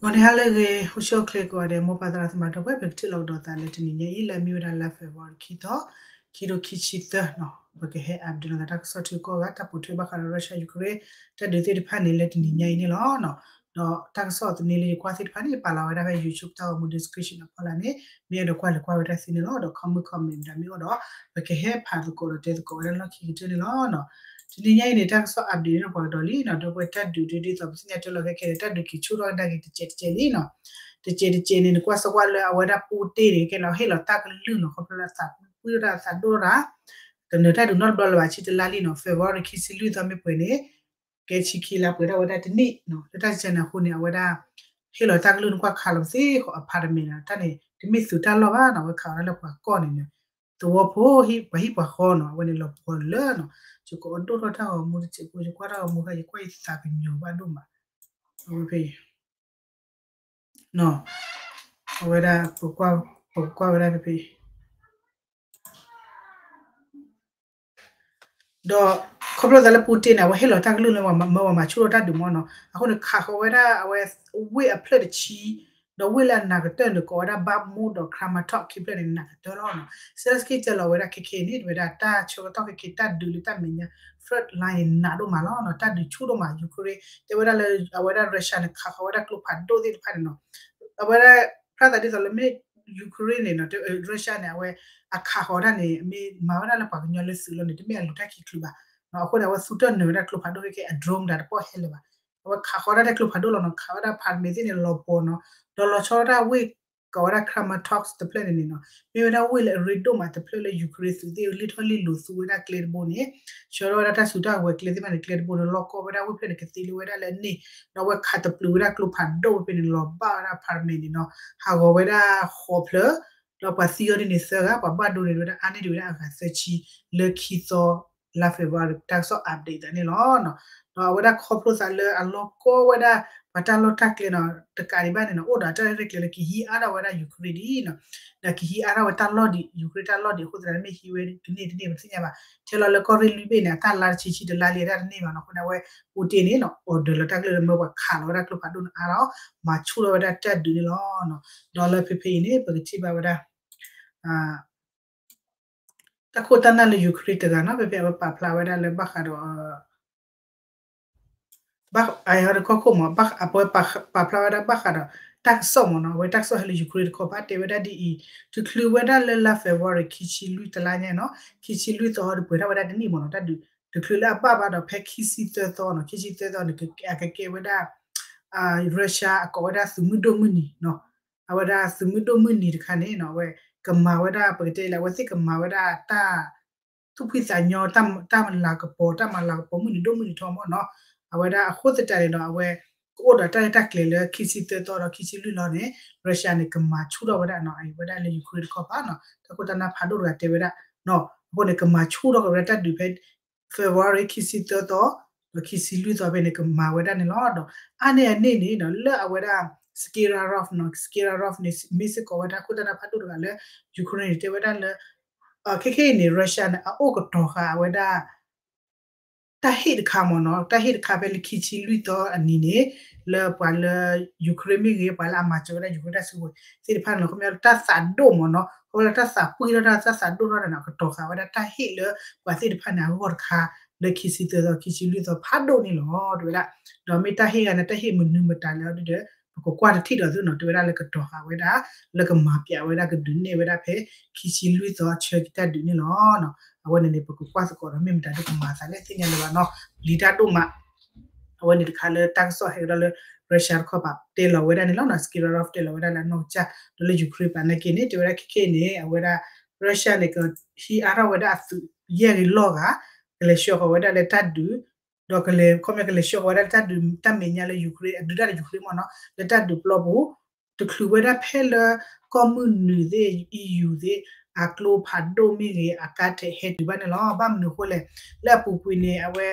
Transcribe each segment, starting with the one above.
ဂီၤနံၤဟါလၢအဂ့ၤ အိၣ်ဆူၣ်အိၣ်ချ့ကိးဂၤဒဲး မိၢ်ပၢ်သရၣ်သမါဒီပုၢ်ဝဲၢ် ပကထံၣ်လိာ်ကဒီးသးလၢတနံၤညါအံၤ လၢအမ့ၢ်ဝဲဒၣ်လါ February ခံသီ ခံထိခံဆံသၢနီၤ ပကဟဲ update လိာ်သးတၢ်ကစီၣ်ထံကီၢ်ဂၤ တၢ်ပိာ်ထွဲဘၣ်ဃးဒီး Russia Ukraine တၢ်ဒုးသ့ၣ်တဖၣ်န့ၣ် လၢတနံၤညါအံၤန့ၣ်လီၤ. ဒီးတၢ်ကစီၣ်သန့လၢယကွၢ်သ့ၣ်တဖၣ်န့ၣ် ယပာ်လီၤဝဲဒၣ်ဖဲ YouTube တၢ်ဂီၤမူ description အဖီလာ်န့ၣ် မ့ၢ်အဲၣ်ဒိးကွၢ်လဲၤကွၢ်ဝဲတၢ်သ့န့ၣ်လီၤ. ဒီး comment comment မ့ၢ်အိၣ်ဒီး ပကဟဲဖးသကိးဒီးတဲသကိးဝဲဒၣ်လီၢ်ခံကတၢၢ်န့ၣ်လီၤ. တနံၤညါအံၤန့ၣ် တၢ်ကစီၣ် update န့ၣ်ပှၤကဒီးလံနီၤ ဒီးပဝဲတၢ်ဒုးဒ်သိးပသ့ၣ်ညါတၢ်လီၢ်ခဲခဲန့ၣ် တၢ်ဒုးက့ၤဆူၣ်ထီၣ်ကဒါက့ၤတစဲးတစဲးလံနီၤ တစဲးတစဲးန့ၣ် နကွၢ်စၢၤကွၢ်လၢအဝဲဒၣ်ပူတ့ၢ်န့ၣ် ကဲလီၤဟ့ၣ်လီၤတၢ်ကလုၢ်နီၤ ခီဖျိလၢအသးပှံၢ်ထီၣ်တၢ်သးဒိၣ်တၢ် တနၢၤတၢ်ဒုးနီတဘျီလၢၤဘၣ် ဆံတလါလံနီၤ February ခံဆံလွံၢ်သီမ့ၢ်ပှဲၤန့ၣ် ကဲဆံခံလါပှဲၤထီၣ်ဝဲဒၣ်တနံၣ်နီၤ လၢတၢ်စဲးန့ၣ်အဃိန့ၣ် အဝဲဒၣ် ဟ့ၣ်လီၤတၢ်ကလုၢ်နကွၢ်ခးလီၤပသ့ဃီၤ apartment နီၤ တၢ်န့ၣ် တမ့ၢ်သုးတၢ်လီၢ်ဘၣ်နီၤ အဝဲခးဝဲဒၣ်လၢပှၤကီၢ်န့ၣ် သဝီဖိ ပှၤဟံၣ်ပှၤဃီနီၤ အဝဲန့ၣ်လီၤပှီၤလၢနီၤ ယကအီၣ်ဒိၣ်ထီၣ်တၢ်ဂီၤမူတစဲးဖိ ယကွၢ်တၢ်ဂီၤမူခါ ယကွၢ်ယသးကညီၤဘၣ်ဒိၣ်မး အဝဲဖဲ အဝဲဒၣ် ပကကွၢ်ဝဲဒၣ်ဖဲဖဲ ဒီးခီဖျိသးလၢပူတ့ၢ်န့ၣ် အဝဲဟ့ၣ်လီၤတၢ်ကလုၢ်လၢမၢဝဲမၤဆူၣ်ထီၣ်တၢ်ဒုးမ့ၢ်နီၤ အဃိန့ၣ် ခးဃီၤဝဲဒၣ်အဝဲ ဝ့ၢ်အဖျၢၣ်တဆံ ဒီးဝ့ၢ်လၢအနးကတၢၢ်န့ၣ် ကိးဝဲဒၣ် Bakhmut ဒီး Kramatorsk ခံဖျၢၣ်န့ၣ်နးကတၢၢ်လီၤနီၤ Zelenskyy တဲလီၤဝဲဒၣ်ခဲခဲအံၤန့ၣ် တဝဲဒၣ်တၢ်ဆၢကတီၢ်ခဲခဲတၢ်ဒုးလၢတၢ်မဲာ်ညါ front line န့ၣ် နးဒိၣ်မးလီၤနီၤ တၢ်ဒုးဆူၣ်ဒိၣ်မး Ukraine တဲဝဲဒၣ်လၢ အဝဲဒၣ် Russia န့ၣ် ခးဃီၤဝဲဒၣ်ကျိဖးဒိၣ်သ့ၣ်တဖၣ်န့ၣ်နီၤ အဝဲဒၣ် ဖျါသးဒ်သိးလၢမ့ၢ် Ukraine န့ၣ်နီၤ Russia န့ၣ် အဝဲ အခးဃီၤတၢ်န့ၣ် မ့ၢ်မၤဝဲဒၣ်လၢပှၤကညီလၢသုးလီၤန့ၣ် တမ့ၢ်အလူၤတၢ်ခံချုးဘၣ် အဃိန့ၣ် အဝဲသူတၢၢ်နၢၤဝဲဒၣ်ကျိဖးဒိၣ်ခဲခဲ အ drone တၢ်တပီၢ်ဟဲလၢၤဘၣ် အဝဲခးဃီၤတၢ်လၢကျိဖးဒိၣ်လီၤနီၤ ခးဝဲဒၣ် apartment သ့ၣ်န့ၣ်လီၤပှီၤနီၤ ဒီးလီၤဆီဒၣ်တၢ်ဝ့ၢ် ကိးဝဲဒၣ် Kramatorsk တဖျၢၣ်န့ၣ်န့ၣ်နီၤ မ့ၢ်ဝဲဒၣ်ဝ့ၢ်လၢအရ့ဒိၣ်မးတဖျၢၣ်လၢ Ukraine သုးသ့ၣ်လံၣ်ထီၣ်လံၣ်လိၤသူဝဲဒၣ်ကျဲတဘိန့ၣ် ဆှၢထီၣ်ဝဲဒၣ်တၢ်စုတၢ်ဝဲၤကျဲသ့ၣ်တဖၣ်န့ၣ် ကျဲတဘိန့ၣ် လီၢ်ကီၢ်ဝဲဒၣ်ဝ့ၢ်ဖျၢၣ်န့ၣ် ကသ့လၢဝဲဒၣ်လၢအန့ၣ် ဒီးအဝဲခးတပျုာ်ဝဲဒၣ်ကျိဖးဒိၣ်ဖဲန့ၣ် လီၤဘၣ်ဝဲဒၣ် apartment န့ၣ်နီၤ ဟးဂီၤဝဲဒၣ်ဃိးဖျၢၣ် ဒီးပှၤသံအီၤဒ်န့ၣ်သၢဂၤ ပှၤဘၣ်ဒိန့ၣ်ဝဲဒၣ်အါန့ၢ်ဒံးဝဲဒၣ်အဂၤသၢဆံ လၢခံသီ လါ February တၢ်ကစီၣ် update သးန့ၣ်လီၤ. ဒီးအဝဲဒၣ်ခီဖျိသးလၢအလီၢ်ကီၢ်ဝဲဒၣ် ပှၤတၢ်လီၢ်တၢ်ကျဲနီၤ တကးဒံးဘၣ်န့ၣ်နီၤ အိၣ်ဒီးတၢ်ရဲၣ်ကျဲၤလၢကဟံးအါထီၣ်ဝဲဒၣ် Ukraine ဒ်နီၤ ဒီးကဟံးအါထီၣ်ဝဲတၢ်လီၢ်ဒံး Ukraine တၢ်လီၢ်ဒံးအဃိသတး မ့ၢ်ဟံးဝဲကန့ၢ်တန့ၢ်ပသ့ၣ်ညါဘၣ် ထဲလီၤလၢကီၢ်ရ့ၣ်လွံၢ်ဘ့ၣ်န့ၣ် အတၢ်လါတဆံဆံတလါလံ အတၢ်တန့ၢ်ဘၣ်နီၤ အဃိန့ၣ် အဝဲ Putin န့ၣ်နီၤ order လီၤတၢ်ကလုၢ်လၢမၢပှၤခးလီၤဝဲဒၣ်ကျိဖးဒိၣ်န့ၣ်အါထီၣ် မၤဆူၣ်ထီၣ်ဝဲဒၣ်တၢ်ဒုးန့ၣ်လီၤ. ဒီးလၢဖဲဖဲအံၤန့ၣ် ပကထံၣ်ဘၣ်ဝဲဒၣ် တၢ်ခိၣ်တၢ်နၢ်လၢ Ukraine တဂၤနီၤ ဖဲဖဲအဝဲပာ်ဖျါဝဲဒၣ်လၢဘၣ်ဃးဒီး ဘၣ်အတကီၢ်ခိၣ်မး အဝဲပာ်ဖျါဝဲဒၣ်ဘၣ်ဃးဒီး တၢ်ကစီၣ်မ့ၢ်နီၤ အဝဲတၢ်ကစီၣ်ဟဲလၢ Ukraine တခီပၤ တဲဝဲဒၣ်ဒ်အံၤ တချုးဝဲဒၣ်လၢလါ February ခံဆံလွံၢ်တလါညါနီၤ ခံဆံလွံၢ်သီဒီးပှဲၤထီၣ်ဝဲဒၣ်တနံၣ်မ့ၢ်နီၤ တၢ်ဒုး တချုးလၢအဘၣ်ဘၣ်ဒီး ဖဲခံဆံသၢသီနီၤ ခံဆံသၢသီန့ၣ် အကကဲဝဲဒၣ် Russia အကိးဝဲဒၣ်သုးမုၢ်ဒိၣ်မုၢ်နံၤနီၤ အဝဲဒၣ်သုးမုၢ်ဒိၣ်မုၢ်နံၤတခါန့ၣ်နီၤ အဝဲကမၤဝဲဒၣ် ပကတဲလၢ အဝဲသ့ၣ်ကမၤဝဲဒၣ်တၢ် သူၣ်ဖှံသးညီ တၢ်မၤလၤကပီၤ တၢ်မၤလၤကပီၤမုၢ်နံၤဒိၣ်မုၢ်နံၤထီမ့ၢ်နီၤ အဝဲဒၣ်အဃိသတးန့ၣ်ဒီး အဝဲ ကအိၣ်ဒီးတၢ်ရဲၣ်တၢ်ကျဲၤလၢခံဆံသၢသီဒီးခံဆံလွံၢ်လီၤန့ၣ် Russia န့ၣ် ကမၤဆူၣ်ထီၣ်ဝဲဒၣ်နီၤ အဝဲဒၣ်လၢ Ukraine တခီပၤနီၤ တၢ်ခိၣ်တၢ်နၢ်ဖးဒိၣ်တဂၤတဲဝဲဒၣ်နီၤ အဃိန့ၣ် ကမၤဆူၣ်ထီၣ်က့ၤဝဲဒၣ်တၢ်ဒုးဖဲ February ခံဆံသၢသီ ဒီးခံဆံလွံၢ်သီဖဲန့ၣ် ကမၤဝဲဒၣ်န့ၣ်လီၤ. ဒီးအါန့ၢ်အန့ၣ်န့ၣ်နီၤ လၢအဝဲဒၣ် Skirarov နီၤ Skirarov န့ၣ် မ့ၢ်စ့ၢ်ကီးဝဲဒၣ်ခိၣ်တၢ်နၢ်ဖးဒိၣ်တဂၤလၢ Ukraine န့ၣ် တဲဝဲဒၣ်လၢ ခဲခဲအံၤန့ၣ် Russia န့ၣ် အအိၣ်ကတီၤဃာ်ဝဲဒၣ် တၢ်ဟ့ၣ်တခါမ့ၢ်နီၤ တၢ်ဟ့ၣ်တခါဖဲလၢခံဆံလွံၢ်သီအနံၤန့ၣ် လၢပှၤလၢ Ukraine မ့ၢ်ဂ့ၤ ပှၤလၢအမၤစၢၤဝဲဒၣ် Ukraine တၢ်စုကဝဲၤသ့ၣ်တဖၣ်န့ၣ်လီၤ ခီဖျိလၢတၢ်သးဒိၣ်မ့ၢ်နီၤ ခီဖျိလၢတၢ်သးပှံၢ်ထီၣ်တၢ် တၢ်သးဒိၣ်ထီၣ်န့ၣ် အကတီၤဃာ်ဝဲဒၣ်တၢ်ဟ့ၣ်လၢပှၤသ့ၣ်တဖၣ်န့ၣ် အဂီၢ်တခါ လၢခံဆံသၢသီ ခံဆံလွံၢ်သီဖးဒိၣ်န့ၣ်လီၤ တဲဝဲဒၣ် ဒီးမ့ၢ်တၢ်ဟ့ၣ်ဂၤန့ၣ် တၢ်ဟ့ၣ်မနုၤမတၤလဲၣ်ဒီး ပကကွၢ်တထံၣ်ဒီးသုနီၤ တဲဝဲဒၣ်လၢကတီၤဃာ်ဝဲဒၣ် လၢကမၤပျးဝဲဒၣ်ကဒုးနဲၣ်ဝဲဒၣ်ဖဲ ခံဆံလွံၢ်သီဆၢက့ၤတၢ်ဒုးန့ၣ်လီၤ. အဝဲန့ၣ်န့ၣ် ပကကွၢ်သကိးဒီးမ့ၢ်မတၤဒ်ကမၤသးလဲၣ်သ့ၣ်ညါလၢၤဘၣ်နီၤ လံၤတၢ်ဒိၣ်မး အဝဲန့ၣ်တခါလၢတၢ်ကစီၣ်ဟဲကဒီးလၢ Russia တခီပၤ တဲလီၤဝဲဒၣ်န့ၣ်လီၤ Skirarov တဲလီၤဝဲဒၣ်လၢအနီၢ်ကစၢ် ဒီးလၢ Ukraine ပာ်နာ်က့န့ၣ် တဲဝဲဒၣ်ခဲခဲအံၤန့ၣ် အဝဲဒၣ် Russia န့ၣ် ကဟံးအါထီၣ်ဝဲဒၣ်အသုးယဲၢ်ဂ့ၤလီၢ်ဂၤ ကလဲၤဆှၢဃီၤဝဲဒၣ်လၢတၢ်ဒုး ဒီးကလဲၤ ခီပညီကလဲၤဆှၢဃီၤဝဲဒၣ်လၢတၢ်ဒုး တၢ်မဲာ်ညါလၢ Ukraine အဒုးတၢ်လၢ Ukraine မ့ၢ်နီၤ လၢတၢ်ဒုးပျီပူၤ တချုးဝဲဒၣ်ဖဲလၢ ကီၢ်မုၢ်နုာ်သ့ၣ် EU သ့ၣ် အကျိဖးဒိၣ်မ့ၢ်ဂ့ၤ အကါထဲးဟဲတုၤဘၣ်န့ၣ်လီၤ. ဘၣ်မနုၤအဃိလဲၣ် လၢအပူၤကွံာ်န့ၣ် အဝဲ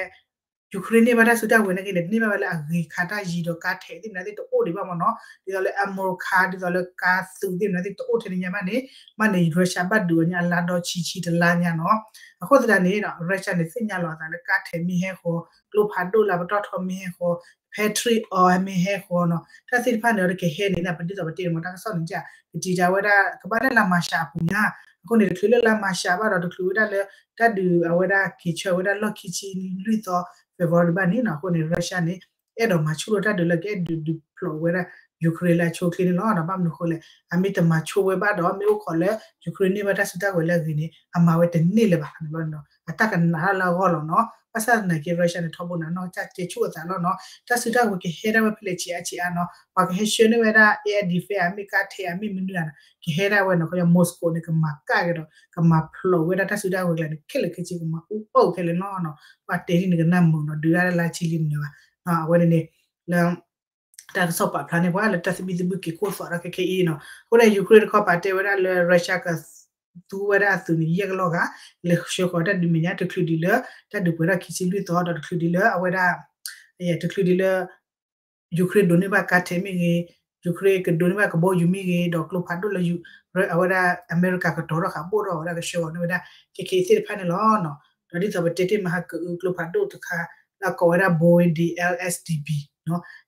Ukraine န့ၢ်ဘၣ်တၢ်စုတၢ်ဝဲန့ၣ်က့န့ၣ် တန့ၢ်ဘၣ်ဝဲလၢအဂ့ၤခးတၢ်ယံၤဒီးကါထဲးသ့ၣ်မနုၤသ့ၣ်တအိၣ်ဒံးဘၣ်မ့ၢ်နီၤ, ဒ်သိးလၢ ammo ခါ ဒ်သိးလၢကါသုးသ့ၣ်မနုၤသ့ၣ်တအိၣ်ထဲန့ၣ်ညါဘၣ်န့ၣ်, ဘၣ်န့ၣ် Russia ဘၣ်ဒုးအီၤညါအလါဒီဆံဆံတလါညါနီၤ. အဃိသတးန့ၣ် Russia န့ၣ်သ့ၣ်ညါလီၤအသးလၢကါထဲးမ့ၢ်ဟဲဃီ, ကျိဖးဒိၣ်လၢအပတီၢ်ထီမ့ၢ်ဟဲဃီ, Patriot အီၤမ့ၢ်ဟဲဃီနီၤ, တၢ်သ့ၣ်တဖၣ်န့ၣ်ဒီးကဟဲန့ၣ် ပဒ်သိးပတဲန့ၣ်မ့ၢ်တၢ်ကစီၣ်န့ၣ် ကတံာ်တာ်ဝဲဒၣ် ကဘၣ်လၢလါမၤရှးအပူၤညါ, အဃိန့ၣ် တချုးလၢလါမၤရှးဘၣ်ဒီး တချုးဝဲဒၣ်လၢ တၢ်ဒုးအဝဲဒၣ်က့ၤဆၢဝဲဒၣ်လီၢ်ခံဆံလွံၢ်သီ February ဘၣ်န့ၣ်နီၤ, အဃိန့ၣ် Russia န့ၣ် အဲၣ်ဒိးမၤဆူၣ်ထီၣ်တၢ်ဒုးလၢကအဲၣ်ဒိးဒုးဖျိးဝဲဒၣ် Ukraine လၢအဆိအချ့န့ၣ်လီၤ. ဘၣ်မနုၤအဃိလဲၣ်, အမ့ၢ်တမၤဆိဝဲဘၣ်ဒီး မ့ၢ်အိၣ်ခိးလၢ Ukraine န့ၢ်ဘၣ်တၢ်စုတၢ်ဝဲလၢအဂ့ၤန့ၣ် အမၤဝဲတန့ၢ်လၢၤဘၣ်န့ၣ်လီၤ. အတၢ်ကနးထီၣ်လၢအဂီၢ်လီၤနီၤ. ဘၣ်ဆၣ်သနာ်က့ Russia န့ၣ် ထီဘိန့ၣ် နီၢ်ကစၢ်ကဲဆူၣ်အသးလီၤနီၤ. တၢ်စုတၢ်ဝဲကဟဲဒၣ်ဝဲဖဲလဲၣ်ဆံးအါဆံးအါနီၤ, ပှၤကဟဲဆှၢန့ၢ်ဝဲဒၣ် air defense အမ့ၢ်ကါထဲး အမ့ၢ်မနုၤဧါနီၤ, ကဟဲဒၣ်ဝဲနီၤ, ခီ Moscow န့ၣ် ကမၤကၣ်က့ၤဒီး ကမၤဖျိးဝဲဒၣ်တၢ်စုတၢ်ဝဲကျါန့ၣ် ခဲလၢာ်ခဲဆ့ ကမၤအူအီၣ်ခဲလၢာ်လီၤနီၤ. ပှၤတဲဒ်န့ၣ်ကနၣ်မုာ်နီၤ, ဒုးဒၣ်လၢလါဆံလံမနုၤဘၣ်. အဝဲန့ၣ်န့ၣ် လၢ တၢ်ကစီၣ်ပာ်ဖျါန့ၢ်ပှၤလၢတၢ်သဘံၣ်သဘုၣ်က့ၤခိၣ်သီးဒီးခဲခဲအံၤနီၤ. အဃိန့ၣ် Ukraine တခီပာ်တဲဝဲဒၣ်လၢ Russia ကသူဝဲဒၣ်အသုးန့ၣ် ယဲၢ်ကလီၢ်ဂၤ လၢဆှၢဃီၤတၢ်ဒုးမဲာ်ညါ တချုးဒံးလၢ တၢ်ဒုးပှဲၤထီၣ်ခံဆံလွံၢ်သီဒီး တချုးဒံးလၢအဝဲဒၣ် တချုးဒံးလၢ Ukraine ဒိးန့ၢ်ဘၣ်ကါထဲးမ့ၢ်ဂ့ၤ, Ukraine ကဒိးန့ၢ်ဘၣ်ကဘီယူၤမ့ၢ်ဂ့ၤ, ဒီးကျိဖးဒိၣ်လၢ အဝဲဒၣ်အမဲရကၤကတီၤထီၣ်ဃာ်ဘိၣ်ထီၣ်ဝဲဒၣ်ကဆှၢဃီၤန့ၢ်ဝဲဒၣ် ခဲခဲအံၤသ့ၣ်တဖၣ်န့ၣ်လီၤ. ဒီးဒ်သိးပတဲတ့ၢ်မဟါကအုး ကျိဖးဒိၣ်တခါ လၢအကိးဝဲဒၣ် Boeing D L S D B,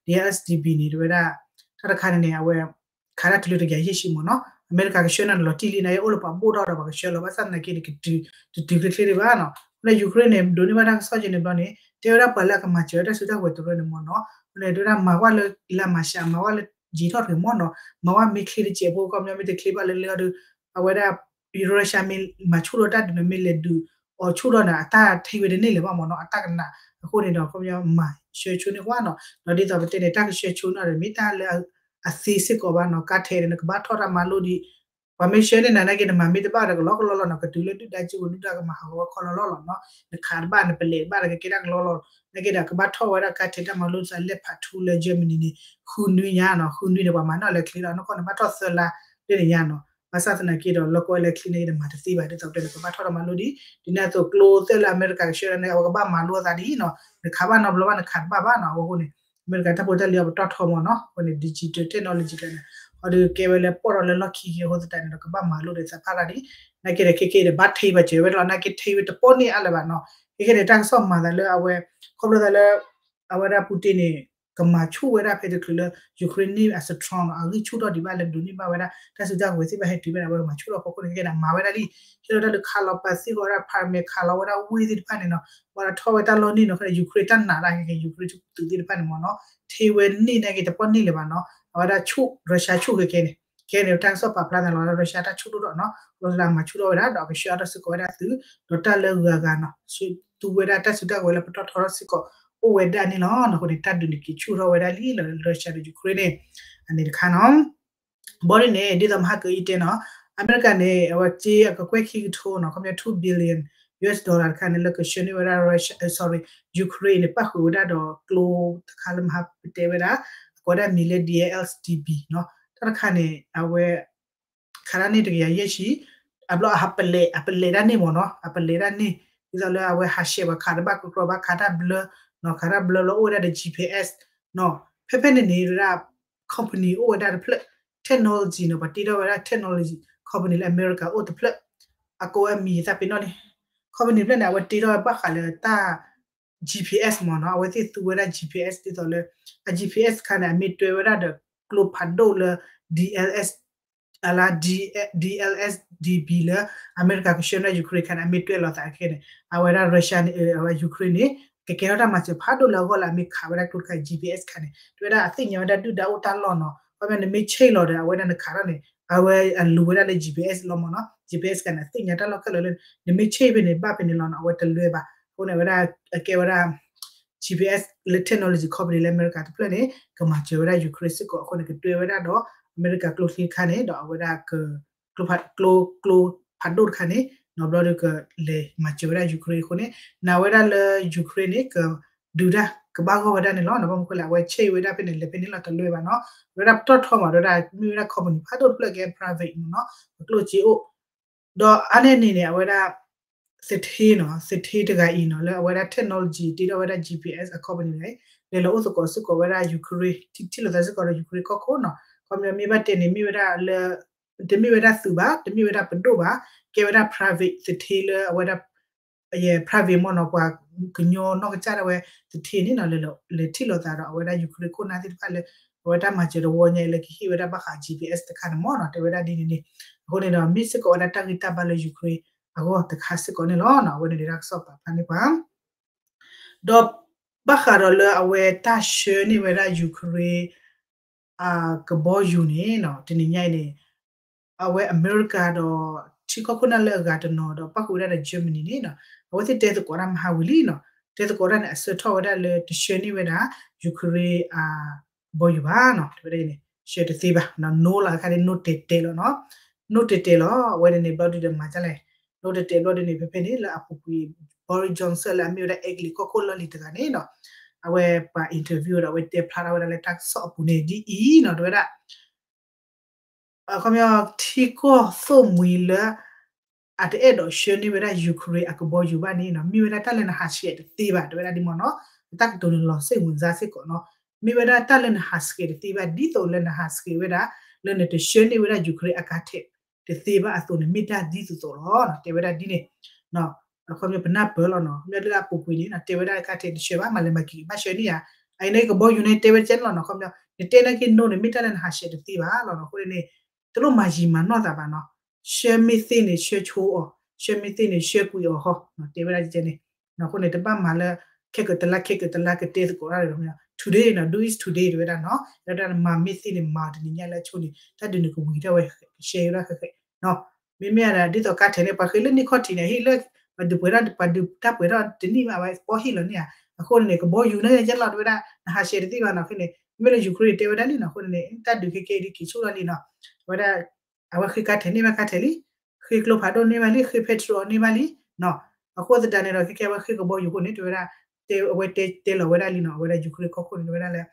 D L S D B န့ၣ် တဝဲဒၣ် တၢ်တခါန့ၣ်န့ၣ် အဝဲ ခးဒၣ်တလၢတကယၤယဲၢ်ဆံမ့ၢ်နီၤ, အမဲရကၤကဆှၢန့ၢ်လီၤတံၢ်လံန့ၣ် အိၣ်လၢပှၤဘိၣ်ထီၣ်ဒီးပှၤကဆှၢလီၤ, ဘၣ်ဆၣ်သနာ်က့န့ၣ် တတုၤချ့ချ့ဒံးဘၣ်နီၤ. အဃိန့ၣ် Ukraine န့ၣ် ဒိးန့ၢ်ဘၣ်တၢ်ကစီၣ်က့န့ၣ်ဘျီန့ၣ် တဲဝဲဒၣ်ပှၤလၢအကမၤစၢၤဝဲတၢ်စုတၢ်ဝဲတရၢန့ၣ်မ့ၢ်နီၤ, အဃိန့ၣ် တဲဝဲဒၣ်မၤကွၢ်လၢ လါမၤရှး မၤကွၢ်လၢယံာ်ထီၣ်တဂ့ၤမ့ၢ်နီၤ, မၤကွၢ်မ့ၢ်ချ့တစဲးဖိ ခီပညီမ့ၢ်တချ့ဘၣ်လၢလၢဒီး အဝဲဒၣ် Russia မ့ၢ်မၤဆူၣ်ထီၣ်တၢ်ဒုးန့ၣ် မ့ၢ်လဲၤဒုးအီၤဆူၣ်ထီၣ်န့ၣ် အတၢ်ထံၣ်ဝဲတန့ၢ်လၢၤဘၣ်မ့ၢ်နီၤ, အတၢ်ကနး, အဃိန့ၣ်ဒီး ခီပညီမၤဆှၢဆိန့ၢ်ကွၢ်နီၤ, ဒီးဒ်သိးပတဲန့ၣ် တၢ်ကဆှၢဆိန့ၢ်ဒီး မ့ၢ်တၢ်လၢအသ့စ့ၢ်ကီးဘၣ်နီၤ, ကါထဲးန့ၣ် နကဘၣ်ထီၣ်တၢ်မၤလိဒံး ပှၤမ့ၢ်ဆှၢန့ၢ်နၤနာ်က့ နမၤမ့ၢ်တဘၣ်ဒီးကလီကလီလီၤနီၤ, ကတုၤလၢဒုၣ်ဒါစုကဝဲၤဒုၣ်ဒါကမၤဟးဂီၤဝဲခီလီၤလီၤလီၤနီၤ, နခးတဘၣ် နပလဲးတဘၣ်ဒီးကကဲတၢ်ကလီလီၤ, နာ်က့ဒီး ကဘၣ်ထီၣ်ဝဲဒၣ်ကါထဲးတၢ်မၤလိစ့ၢ် လဲၤဖးထူလၢ Germany န့ၣ် ဃုနွံညါနီၤ, ဃုနွံန့ၣ် ပှၤမၤနီၣ်လဲၤချ့လီၤ, နီၢ်ကီၢ်န့ၣ် ဘၣ်ထီၣ်သၢလါလၢန့ၣ်ညါနီၤ, ဘၣ်ဆၣ်သနာ်က့ဒီး လီၢ်ကီၢ်လဲၤချ့န့ၣ် နမၤတသ့ဘၣ်, ဒ်သိးပတဲန့ၣ် ကဘၣ်ထီၣ်တၢ်မၤလိဒံး, ဒ်န့ၣ်အသိး ကျိသၢလၢအမဲရကၤကဆှၢန့ၣ် အဝဲကဘၣ်မၤလိအသးဒ်နီၤ, နခးဘၣ်နီတဘျီဘၣ် နခးတဘၣ်ဘၣ်နီၤ, အဝဲအဃိန့ၣ် အမဲရကၤတၢ်ဖိတၢ်လံၤအပတီၢ်ထီမ့ၢ်နီၤ, အဃိန့ၣ် digital technology ကျါန့ၣ် အီၤဒုးကဲဝဲလၢပီၢ်ထီၣ်လၢလီၢ်ခံက့ၤအဃိသတးန့ၣ်ဒီး ကဘၣ်မၤလိဒီးသးဖးရၤဒံး, နာ်က့ဒီး ခဲခဲဒီး ဘၣ်ထံၣ်ဘၣ်စၢၤဝဲဒၣ်လီၤ, နာ်က့ထံၣ်ဝဲတပီၢ်န့ၢ်အါလၢၤဘၣ်နီၤ, ခဲခဲန့ၣ် တၢ်ကစီၣ်မၤသးလၢအဝဲ ခီဖျိသးလၢ အဝဲဒၣ် Putin န့ၣ် ကမၤဆူၣ်ဝဲဒၣ်ဖဲတချုးလၢ Ukraine န့ၣ်အ strong နီၤ, အဂံၢ်ဆူၣ်ထီၣ်ဒံးဘၣ်လၢဒိးန့ၢ်ဘၣ်ဝဲဒၣ် တၢ်စုတၢ်ဝဲၤသ့ၣ်တဖၣ်ဟဲတုၤဝဲဒၣ် အဝဲကမၤဆူၣ်ထီၣ်အဖီခိၣ်န့ၣ် ခဲခဲန့ၣ် မၤဝဲဒၣ်လံ, ဟ့ၣ်လီၤတၢ်လၢခးလီၤပာ်သ့ၣ်ဃီဝဲဒၣ် pyramid ခးလီၤဝဲဒၣ်ဝ့ၢ်သ့ၣ်တဖၣ်န့ၣ်နီၤ, ပှၤထီၣ်ဝဲတၢ်လီၢ်န့ၣ်နီၤ, ခဲန့ၣ် Ukraine တၢ်နာ်တၢ်ခဲခဲ Ukraine သုးသ့ၣ်တဖၣ်န့ၣ်မ့ၢ်နီၤ, ထံၣ်ဝဲန့ၢ်နာ်က့တပီၢ်န့ၢ်လၢၤဘၣ်နီၤ, အဝဲဒၣ်ဆူၣ် Russia ဆူၣ်ခဲခဲန့ၣ်, ခဲန့ၣ် တၢ်ကစီၣ်ပာ်ဖျါန့ၣ်လီၤ Russia တၢ်ဆူၣ်ဒိၣ်ထီၣ်နီၤ, လၢအမၤဆူၣ်ထီၣ်ဝဲဒၣ်ဒီး ကဆှၢအါထီၣ်စ့ၢ်ကီးဝဲဒၣ်သုး, ဒီးတၢ်လၢဂၤဂၤနီၤ သူဝဲဒၣ်တၢ်စုတၢ်ဝဲၤလၢပတီၢ်ထီထီၣ်စ့ၢ်ကီး အိၣ်ဝဲဒၣ်န့ၣ်လီၤ. အဃိန့ၣ် တၢ်ဒုးန့ၣ်က့ၤဆူၣ်ထီၣ်ဝဲဒၣ်လံလၢ Russia ဒီး Ukraine န့ၣ် အန့ၣ်တခါနီၤ. ဘီဒ်န့ၣ် ဒ်သိးမဟါကအံၤတဲနီၤ, အမဲရကၤန့ၣ် အဝဲစ့အကကွဲၢ်ခံကထိနီၤ, ခီပညီ two billion U S dollar တခါန့ၣ် လၢကဆှၢန့ၢ်ဝဲဒၣ် Russia, sorry, Ukraine န့ၣ် ပၣ်ဃုာ်ဝဲဒၣ်ဒီးကျိတခါလၢမဟါပတဲဝဲဒၣ် အကိးဒၣ်မံၤလၢ D L S D B နီၤ, တၢ်တခါန့ၣ် အဝဲ ခးဒၣ်န့ၢ်တကယၤယဲၢ်ဆံ, အဘျီအဟးပလဲး အပလဲးဒၣ်န့ၢ်မ့ၢ်နီၤ, အပလဲးဒၣ်န့ၢ်, ဒ်သိးလၢအဝဲဟးဆှဲးပှၤခးတဘၣ်ကကြီဘၣ် ခးတၢ်ဘျၢနီၤ, ခးတၢ်ဘျၢလီၤအိၣ်ဝဲဒၣ်ဒီး G P S နီၤ, ဖဲဖဲန့ၣ်န့ၣ် ဝဲဒၣ် company အိၣ်ဝဲဒၣ်တဖျၢၣ် technology နီၤ, ပှၤတ့ထီၣ်ဝဲဒၣ် technology company လၢအမဲရကၤအိၣ်တဖျၢၣ်, အကိးဝဲမံၤသးပ့ၤနီၣ်န့ၣ်, company တဖျၢၣ်န့ၣ် အဝဲတ့ထီၣ်ဝဲဘၣ်ဃးလၢတၢ် G P S မ့ၢ်နီၤ, အဝဲသ့ၣ်သူဝဲဒၣ် G P S ဒ်သိးလၢ အ G P S တခါန့ၣ် အမ့ၢ်တွဲဝဲဒၣ်ဒီးကျိဖးဒိၣ်လၢ D L S အလါ D, D L S D B လၢ အမဲရကၤကဆှၢန့ၢ် Ukraine ခါန့ၣ် အမ့ၢ်တွဲလီၤသးခဲန့ၣ် အဝဲဒၣ် Russia န့ၣ် အဝဲ Ukraine န့ၣ် ကကဲထီၣ်တၢ်မၤစၢၤဖးဒိၣ်လၢအဂီၢ်လၢအမ့ၢ်ခးဝဲဒၣ်ကျိတခါ G P S ခါန့ၣ် တဲဝဲဒၣ်အသ့ၣ်ညါဝဲဒၣ်ဒုၣ်ဒါအိၣ်တၢ်လီၢ်နီၤ, ခီပညီနမ့ၢ်ဆ့ၣ်လီၤဒီး အဝဲဒၣ်နခးထီၣ်န့ၣ် အဝဲအလူၤဝဲဒၣ်လၢ G P S လီၤမ့ၢ်နီၤ, G P S ခါန့ၣ် အသ့ၣ်ညါတၢ်လီၢ်ခဲလၢာ်လၢ နမ့ၢ်ဆ့ၣ်ဖဲန့ၣ် ဘၣ်ဖဲန့ၣ်လီၤနီၤ, အဝဲတလွဲဘၣ်, အဃိန့ၣ် အဝဲဒၣ်အကဲဝဲဒၣ် G P S လၢ technology company လၢအမဲရကၤတဖျၢၣ်န့ၣ် ကမၤစၢၤဝဲဒၣ် Ukraine စ့ၢ်ကီး, အဃိန့ၣ် ကတွဲဝဲဒၣ်ဒီး အမဲရကၤကျိချံတခါန့ၣ် ဒီးအဝဲဒၣ် ကျိ, ကျိဖးဒိၣ်တခါန့ၣ် နီၤဘျီဒီးကလဲၤမၤစၢၤဝဲဒၣ် Ukraine အဃိန့ၣ် နာ်ဝဲဒၣ်လၢ Ukraine န့ၣ် ကဒုးတၢ်ကဘၣ်ဂီၢ်ဝဲဒၣ်န့ၣ်လီၤ. ဘၣ်မနုၤအဃိလဲၣ် အဝဲဆ့ၣ်ဝဲဒၣ်ဖဲန့ၣ် လဲၤဖဲန့ၣ်လီၤတလွဲဘၣ်နီၤ, အဝဲဒၣ်ပတီၢ်ထီမး အဝဲဒၣ်မ့ၢ်ဝဲဒၣ် company ဖးဒိၣ်တဖျၢၣ်ကဲ private မ့ၢ်နီၤ, ပကျိၣ်စ့အိၣ် ဒီးအါန့ၢ်န့ၣ်န့ၣ် အဝဲဒၣ် သထ့နီၤ, သထ့တဂၤအံၤနီၤ လၢအဝဲဒၣ် technology တ့ထီၣ်ဝဲဒၣ် G P S အ company န့ၣ် လဲၤလီၤအိၣ်သကိးစ့ၢ်ကီးဝဲဒၣ် Ukraine ထံၣ်လိာ်သးစ့ၢ်ကီးဒီး Ukraine ကီၢ်ခိၣ်နီၤ. ခီပညီမ့ၢ်ဘၣ်တဲန့ၣ် မ့ၢ်ဝဲဒၣ်လၢ တမ့ၢ်ဝဲဒၣ်သုးဘၣ်, တမ့ၢ်ဝဲဒၣ်ပဒိၣ်ဘၣ်, ကဲဝဲဒၣ် private သထ့လၢအဝဲဒၣ် private မ့ၢ်နီၤ ပှၤကညီနီၢ်ကစၢ်ဒၣ်ဝဲသထ့န့ၣ်နီၤ လဲၤထံၣ်လိာ်သးဒီးအဝဲဒၣ် Ukraine ခိၣ်နၢ်သ့ၣ်တဖၣ်လၢ အဝဲတၢ်မၤစၢၤတဝီညါအံၤလၢကဟ့ၣ်ဝဲဒၣ်ဘၣ်ဃး G P S တခါန့ၣ်မ့ၢ်နီၤ တဲဝဲဒၣ်ဒ်န့ၣ်န့ၣ်. အဃိန့ၣ်ဒီး မ့ၢ်စ့ၢ်ကီးဝဲဒၣ်တၢ်ဂံၢ်တၢ်ဘါလၢ Ukraine အဂီၢ်တခါစ့ၢ်ကီးန့ၣ်လီၤ. အဝဲန့ၣ်ဒၣ်တၢ်ကစီၣ်ပာ်ဖျါန့ၢ်ပှၤ ဒီးဘၣ်ဃးဒီးလၢအဝဲတၢ်ဆှၢန့ၢ်ဝဲဒၣ် Ukraine အကဘီယူၤန့ၣ်နီၤ တနံၤညါအံၤန့ၣ် အဝဲအမဲရကၤဒီး ထံကီၢ်ခိၣ်နၢ်လၢအဂၤတနီၤဒီး ပၣ်ဃုာ်ဝဲဒၣ်ဒီး Germany န့ၣ်နီၤ အဝဲသ့ၣ်တဲသကိးတၢ်မဟါဝံၤလံနီၤ. တဲသကိးတၢ်န့ၣ် အဆၢထီၣ်ဝဲဒၣ်လၢတဆှၢန့ၢ်ဝဲဒၣ် Ukraine အကဘီယူၤဘၣ်နီၤ တဲဝဲဒၣ်န့ၣ် ဆှၢတသ့ဘၣ်နီၤ no လီၤအခါန့ၣ် no တဲာ်တဲာ်လီၤနီၤ. no တဲာ်တဲာ်လီၤ အဝဲန့ၣ်န့ၣ် ဘျီဒုဒီးမၤဒ်လဲၣ် no တဲာ်တဲာ်ဘျီဒုန့ၣ် ဖဲဖဲန့ၣ်လၢအပူၤကွံာ် Boris Johnson လၢအမ့ၢ်ဝဲဒၣ် Italy ကီၢ်ခိၣ်လီၢ်လံၤတဂၤန့ၣ်နီၤ အဝဲပှၤ interview ဒီးအဝဲတဲဖျါထီၣ်ဝဲဒၣ်လၢတၢ်ကစီၣ်အပူၤန့ၣ်ဒ်အံၤနီၤ တဲဝဲဒၣ် အခီပညီ ထံကီၢ်သိၣ်မှံၤလၢ အတအဲၣ်ဒိးဆှၢန့ၢ်ဝဲဒၣ် Ukraine အကဘီယူၤဘၣ်န့ၣ်နီၤ မ့ၢ်ဝဲဒၣ်တၢ်လၢနဟးဆှဲးတသ့ဘၣ် တဲဝဲဒၣ်ဒ်မ့ၢ်နီၤ. တၢ်ကတိၤန့ၣ်လီၤစိတ်ဝင်စားစ့ၢ်ကီးနီၤ မ့ၢ်ဝဲဒၣ်တၢ်လၢနဟးဆှဲးတသ့ဘၣ် ဒ်သိးလၢနဟးဆှဲးဝဲဒၣ် လၢနတဆှၢန့ၢ်ဝဲဒၣ် Ukraine အကါထဲးတသ့ဘၣ်အသိးန့ၣ် မ့ၢ်တၢ်ဒ်သိးသိးလီၤ တဲဝဲဒၣ်ဒ်န့ၣ် အခီပညီပနၢ်ပၢၢ်လီၤနီၤ ခီပညီလၢအပူၤကွံာ်န့ၣ်နီၤ တဲဝဲဒၣ်ကါထဲးတဆှၢဘၣ် မၤလဲၤမၤက့ၤဘၣ်ဆှၢန့ၢ်ယၤ အအံၤန့ၣ်ကဘီယူၤန့ၣ် တဲဝဲဒ်န့ၣ်လီၤနီၤ ခီပညီ နတဲနာ်က့ no န့ၣ် မ့ၢ်တၢ်လၢနဟးဆှဲးတသ့ဘၣ်လီၤနီၤ အဃိန့ၣ် တလိၣ်မၤယံာ်မၤနီၢ်သးဘၣ်နီၤ ဆှၢမ့ၢ်သ့န့ၣ် ဆှၢဆိအီၤ ဆှၢမ့ၢ်သ့န့ၣ် ဆှၢကွံာ်အီၤဃီ တဲဝဲဒၣ်ဒ်န့ၣ် အဃိန့ၣ် တဘၣ်မၤလၢ ခဲကတလါ ခဲကတလါကတဲသကိးတၢ်ဒီး today နီၤ do it today တဲဝဲဒၣ်နီၤ တဲဝဲဒၣ်မၤမ့ၢ်သ့န့ၣ် မၤအီၤတနံၤညါလၢအဆိန့ၣ် တၢ်ဒုးန့ၣ်ကဝံၤထီၣ်ဝဲ ကရှဲဝဲဒၣ်ဃဲးဃဲး မ့မ့ၢ်ဒၣ်ဒ်သိးကါထဲးန့ၣ် ပှၤဃ့လၢန့ၢ်ခီၣ်ထံးန့ၣ် ဟ့ၣ်လၢ ပှၤဒုးပှဲၤထီၣ် ပှၤဒုးတၢ်ပှဲၤထီၣ်တနံၣ်မး အဝဲပီၢ်ဟ့ၣ်လီၤန့ၢ်ဧါ အဃိန့ၣ်န့ၣ် ကဘီယူၤန့ၣ် ယဲလီၤ တဲဝဲဒၣ် နဟးဆှဲးတသ့ဘၣ်နီၤ အဃိန့ၣ် မ့မ့ၢ်လၢ Ukraine တဲဝဲဒၣ်လံနီၤ အဃိန့ၣ်န့ၣ် တၢ်ဒုးခဲကဲဒ်က့ၤဆူၣ်ထီၣ်လံနီၤ ဝဲဒၣ် အဝဲဃ့ကါထဲးန့ၢ်ဘၣ်ကါထဲးလံ ဃ့ကျိဖးဒိၣ်န့ၢ်ဘၣ်လံ ဃ့ Patriot န့ၢ်ဘၣ်လံနီၤ အဃိသတးန့ၣ်ဒီး ခဲကဲအဝဲဃ့ကဘီယူၤအဃိန့ၣ် တဲဝဲဒၣ် တဲ အဝဲတဲတဲလီၤဝဲဒၣ်လံနီၤ အဝဲဒၣ် Ukraine ကီၢ်ခိၣ်န့ၣ် တဲဝဲဒၣ်လၢ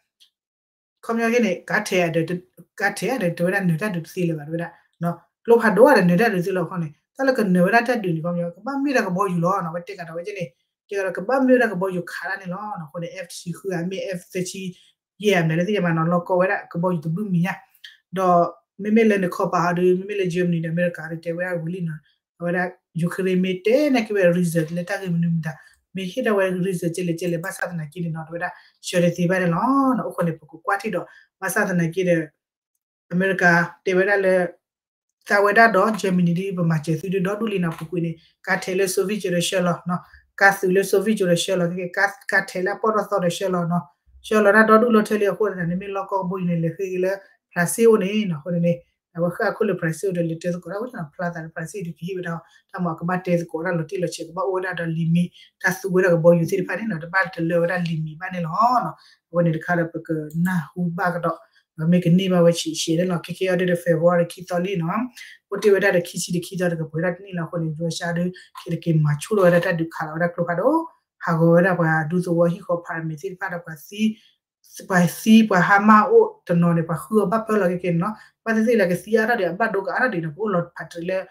ခီပညီက့န့ၣ် ကါထဲးဒီး ကါထဲးဒီး တဲဝဲဒၣ်နၢၤတၢ်ဒုးတသ့လၢၤဘၣ် တဲဝဲဒၣ် ကျိဖးဒိၣ်ဒီးနၢၤတၢ်ဒုးတသ့လၢၤအဃိန့ၣ် တၢ်လၢကနၢၤဝဲဒၣ်တၢ်ဒုးန့ၣ် ခီပညီ ကဘၣ်မ့ၢ်ဒၣ်ကဘီယူၤလီၤနီၤ အဝဲတဲကဒီးဝဲက့န့ၣ် တဲကဒီးကဘၣ်မ့ၢ်ဝဲဒၣ်ကဘီယူၤခးတၢ်န့ၣ်လီၤနီၤ အဃိန့ၣ် F တဆံဃုဧါ မ့ၢ် F သၢဆံယဲၢ်ဧါ မနုၤလၢသ့ၣ်ညါဘၣ်နီၤ လီၤကီဝဲဒၣ်ကဘီယူၤတဘျုးမံၤညါ ဒီးမ့မ့ၢ်လၢနခီပၤဟီဒီး မ့မ့ၢ်လၢ Germany ဒီး အမဲရကၤဒီး တဲဝဲဒၣ်ဝံၤလံနီၤ အဝဲဒၣ် Ukraine မ့ၢ်တဲနာ်က့ဝဲ reason လၢတၢ်ဂ့ၢ်မနုၤမတၤ မ့ၢ်ဟ့ၣ်ဒၣ်ဝဲ reason ကဲလဲၣ်ကဲလဲၣ် ဘၣ်ဆၣ်သနာ်က့န့ၣ်နီၤ တဲဝဲဒၣ် ဆှၢတသ့ဘၣ်န့ၣ်လီၤ. အိၣ်ဃိန့ၣ် ပကကွၢ်ထံၣ်ဒီး ဘၣ်ဆၣ်သနာ်က့ဒီး အမဲရကၤတဲဝဲဒၣ်လၢ သးဝဲဒၣ်ဒီး Germany ဒ်ပမၤစၢၤသုဒ်ဒီဒူၣ်လံနီၤ ပူၤကွံာ်န့ၣ် ကါထဲးလၢ Soviet ကီၤဒီးဆှၢလီၤနီၤ ကါသုးလၢ Soviet ကီၤဒီးဆှၢလီၤ ကါထဲးလၢအပီၢ်ထီၣ်သီဒီးဆှၢလီၤနီၤ ဆှၢလီၤတၢ်ဒီဒူၣ်လီၤထဲလံ အဃိသတးန့ၣ် မ့ၢ်လီၢ်ကီၢ်ကဘီယူၤန့ၣ် လဲၤဃ့က့ၤလၢ France အိၣ်န့ၣ်နီၤ အဃိန့ၣ်န့ၣ် အဝဲဃၣ်အခိၣ်လၢ France အိၣ်ဒီး လဲၤတဲသကိးတၢ်ဝဲဒၣ်နီၤ ဖျါသးလၢ France ဒုးကဟ့ၣ်ဝဲဒၣ် တၢ်မၤကဘၣ်တဲသကိးတၢ်လီၤတံၢ်လီၤဆဲး ကဘၣ်အိၣ်ဝဲဒၣ်ဒီး limit တၢ်သူဝဲဒၣ်ကဘီယူၤသ့ၣ်တဖၣ်န့ၣ်နီၤ တဘၣ်တလၢဝဲဒၣ် limit ဘၣ်န့ၣ်လီၤနီၤ အဝဲန့ၣ်တခါဒီးပကနၢ်ဟူဘၣ်ကဒီး မ့ၢ်ကန့ၢ်ဘၣ်ဝဲဆံးဆံးန့ၣ်လီၤ ခဲကဲအီၤဒ်ဒီး February ခံသီလံနီၤ အိၣ်တ့ၢ်ဝဲဒၣ်ဒီးခံဆံတခံသီတကပှဲၤဒၣ်တနံၣ်လီၤ အဃိန့ၣ် Russia ဒုး ခဲတက့ၤမၤဆူၣ်ထီၣ်ဝဲဒၣ်တၢ်ဒုးခးလီၤဝဲဒၣ်ကျိဖးဒိၣ် ဟးဂီၤဝဲဒၣ်ပှၤဒူသဝီဟံၣ်ဃီ apartment သ့ၣ်တဖၣ်ဒီးပှၤသံ ပှၤသံပှၤဟါမၢ်အိၣ်တနီၤန့ၣ် ပှၤဃုအီၤဘၣ်ဖၢလီၤက့ၤက့ၤန့ၣ်လီၤ ဘၣ်သ့ၣ်သ့ၣ်လၢကသံအါထီၣ်ဒီး အဘၣ်ဒိကအါထီၣ်ဒံးန့ၣ် ကအိၣ်လီၤဖးတြဲၤလၢ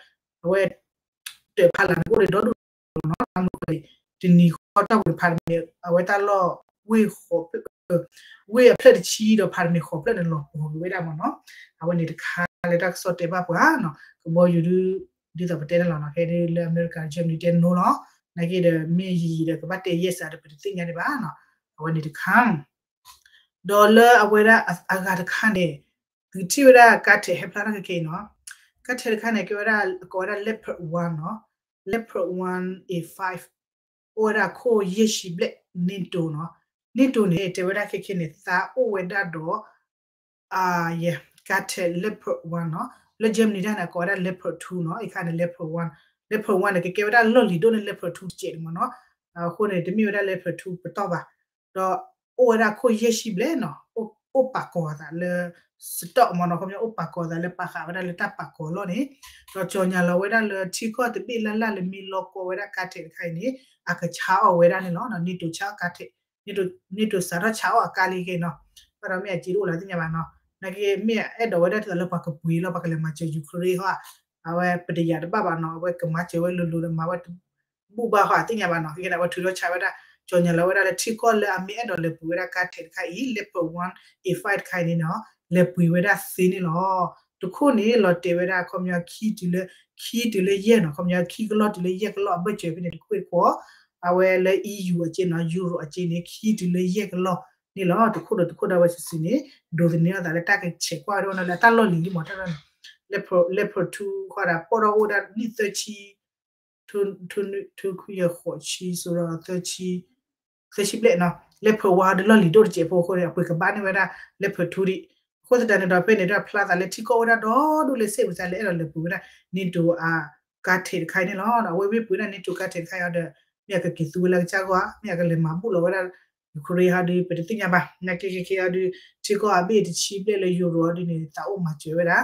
အဝဲ တၢ်ဖးလၢ်န့ၣ် ကအိၣ်ဒီးဒီဒူၣ်လီၤနီၤ တၢ်မနုၤဃိန့ၣ် တနံၤဃီတၢ်ဝံၤတဖၣ်တမံၤ အဝဲတၢ်လီၢ်ဝ့ၢ်ဃိးဖျၢၣ် ဝ့ၢ်အဖျၢၣ်တဆံဒီးဖးတမံၤဃိးဖျၢၣ်န့ၣ် လီၤပှီၤက့ၤဝဲဒၣ်မ့ၢ်နီၤ အဝဲန့ၣ်တခါလၢတၢ်ကစီၣ်တဲဘၣ်ပှၤနီၤ ကဘီယူၤဒုး ဒ်သိးပတဲန့ၣ်လီၤနီၤ ခဲဒုးလၢအမဲရကၤ Germany တဲ no လီၤ နာ်က့ဒီးမ့ၢ်ယံာ်ယံာ်ဒီးကဘၣ်တဲ yes ဒီးပတသ့ၣ်ညါဒံးဘၣ်နီၤ အဝဲန့ၣ်တခါ ဒီးလၢအဝဲဒၣ်အဂၤတခါန့ၣ် သုထံၣ်ဝဲဒၣ်ကါထဲးဟဲဖျါထီၣ်ခဲခဲအံၤနီၤ ကါထဲးတခါန့ၣ် ကဲဝဲဒၣ် ကိးဝဲဒၣ် Leopard one နီၤ Leopard one A five အိၣ်ဝဲဒၣ်ခိၣ်ယဲၢ်ဆံဘျဲၣ် NATO နီၤ NATO န့ၣ် တဲဝဲဒၣ်ခဲခဲန့ၣ် သးအိၣ်ဝဲဒၣ်ဒီး ယဲ ကါထဲး Leopard one နီၤ လၢ Germany တၢ်န့ၣ် ကိးဝဲဒၣ် Leopard two နီၤ အခါန့ၣ် Leopard one Leopard one န့ၣ် ကကဲဝဲဒၣ် လီၢ်လံၤဒိၣ်န့ၢ် Leopard two တကဲးန့ၣ်မ့ၢ်နီၤ အဃိန့ၣ် တမ့ၢ်ဝဲဒၣ် Leopard two ပတီၢ်ဘၣ် ဒီးအိၣ်ဝဲဒၣ်ခိၣ်ယဲၢ်ဆံဘျဲၣ်နီၤ အိၣ်ပာ်ကီၤအသးလၢ stock မ့ၢ်နီၤ ခီပညီ အိၣ်ပာ်ကီၤအသးလၢပာ်ဃာ်ဝဲဒၣ်လၢတၢ်ပာ်ကီၤအလီၢ်န့ၣ် ဒီးကၠီၤညါလီၤဝဲဒၣ်လၢထံကီၢ်တဘ့ၣ်လၢ်လၢ်လၢမ့ၢ်လီၢ်ကီဝဲဒၣ်ကါထဲးတခါအံၤန့ၣ် အကဆါအီၣ်ဝဲဒၣ်န့ၣ်လီၤ NATO ဆါအီၣ်ကါထဲး NATO စးထီၣ်ဆါအီၣ်အကါလံက့နီၤ ဘၣ်ဒီးမ့ၢ်အစ့တအိၣ်လၢသ့ၣ်ညါဘၣ်နီၤ နာ်က့မ့ၢ်အဲၣ်ဒိးဝဲဒၣ်ဒ်သိးလၢပှၤကပှ့ၤလီၤ ပှၤကလဲၤမၤစၢၤ Ukraine ဟီ အဝဲပတယာ်တဘၣ်ဘၣ်နီၤ အဝဲကမၤစၢၤဝဲလိၤလိၤဒီးမၤဝဲ ဘူၣ်ဘၣ်ဃီအသ့ၣ်ညါဘၣ်နီၤ. ခဲကနံၣ်အဝဲထုးထီၣ်ဆါဝဲဒၣ် ကၠီၤညါလီၤဝဲဒၣ်လၢထံကီၢ်လၢအမ့ၢ်အဲၣ်ဒိးလဲၤပှ့ၤဝဲဒၣ်ကါထဲးတခါအံၤ Leopard one A five တခါအံၤန့ၣ်နီၤ လဲၤပှ့ၤဝဲဒၣ်သ့န့ၣ်လီၤ. တခိၣ်န့ၣ် လီၤတဲာ်ဝဲဒၣ် ခီပညီခံတုၤလၢ ခံတုၤလၢယဲၢ်နီၤ, ခီပညီခံကလီၢ်တုၤလၢယဲၢ်ကလီၢ်အဘၢၣ်စၢၤဖဲန့ၣ် တခိၣ်တခိၣ် အဝဲလၢ E U အက့နီၤ, Euro အက့န့ၣ် ခံတုၤလၢယဲၢ်ကလီၢ်န့ၣ်လီၤ. တခိၣ်ဒီးတခိၣ်ဒၣ်ဝဲစုာ်စုာ်န့ၣ် ဒိးသန့ၤအသးလၢတၢ်ကဆဲးကွၢ်ဝဲဒၣ်နီၤ လၢအတၢ်လီၢ်လံၤလံမး တၢ်လီၢ် Leopard two ဃီဒီး ပီၢ်ထီၣ်အိၣ်ဝဲဒၣ်နံၣ်သၢဆံ ထူခွံယဲၢ်ဃိးဆံ စိၤဒီး သၢဆံဘျဲၣ်နီၤ, Leopard one ဒုးလီၢ်လံၤဒိၣ်တစဲးဖိအဃိန့ၣ် အပှ့ၤကဘၣ်န့ၢ်ဝဲဒၣ် Leopard two ဒံး. အဃိသတးန့ၣ်ဒီး ဖဲန့ၣ်ဒီး ဖျါသးလၢထံကီၢ်အိၣ်ဝဲဒၣ်ဒီဒူၣ်လၢစ့ၣ်ပူၤစ့ၣ်လၢအဲၣ်ဒိးလဲၤပှ့ၤဝဲဒၣ် NATO အကါထဲးတခါအံၤန့ၣ်လီၤ. အဝဲမ့ၢ်ပှ့ၤဒၣ် NATO ကါထဲးတခါအံၤဒီး မ့ၢ်အကက့ၤသူဝဲလၢကစၢ်ဂီၢ်ဧါ, မ့ၢ်အကလဲၤမၤဘူၣ်လီၤဝဲဒၣ် Ukraine ဟီဒုး ပတသ့ၣ်ညါဘၣ်. နာ်က့ခဲခဲအံၤဒုး ထံကီၢ်အဘ့ၣ်တဆံဘျဲၣ်လၢ Euro အံၤဒုးန့ၣ် သးအိၣ်မၤစၢၤဝဲဒၣ်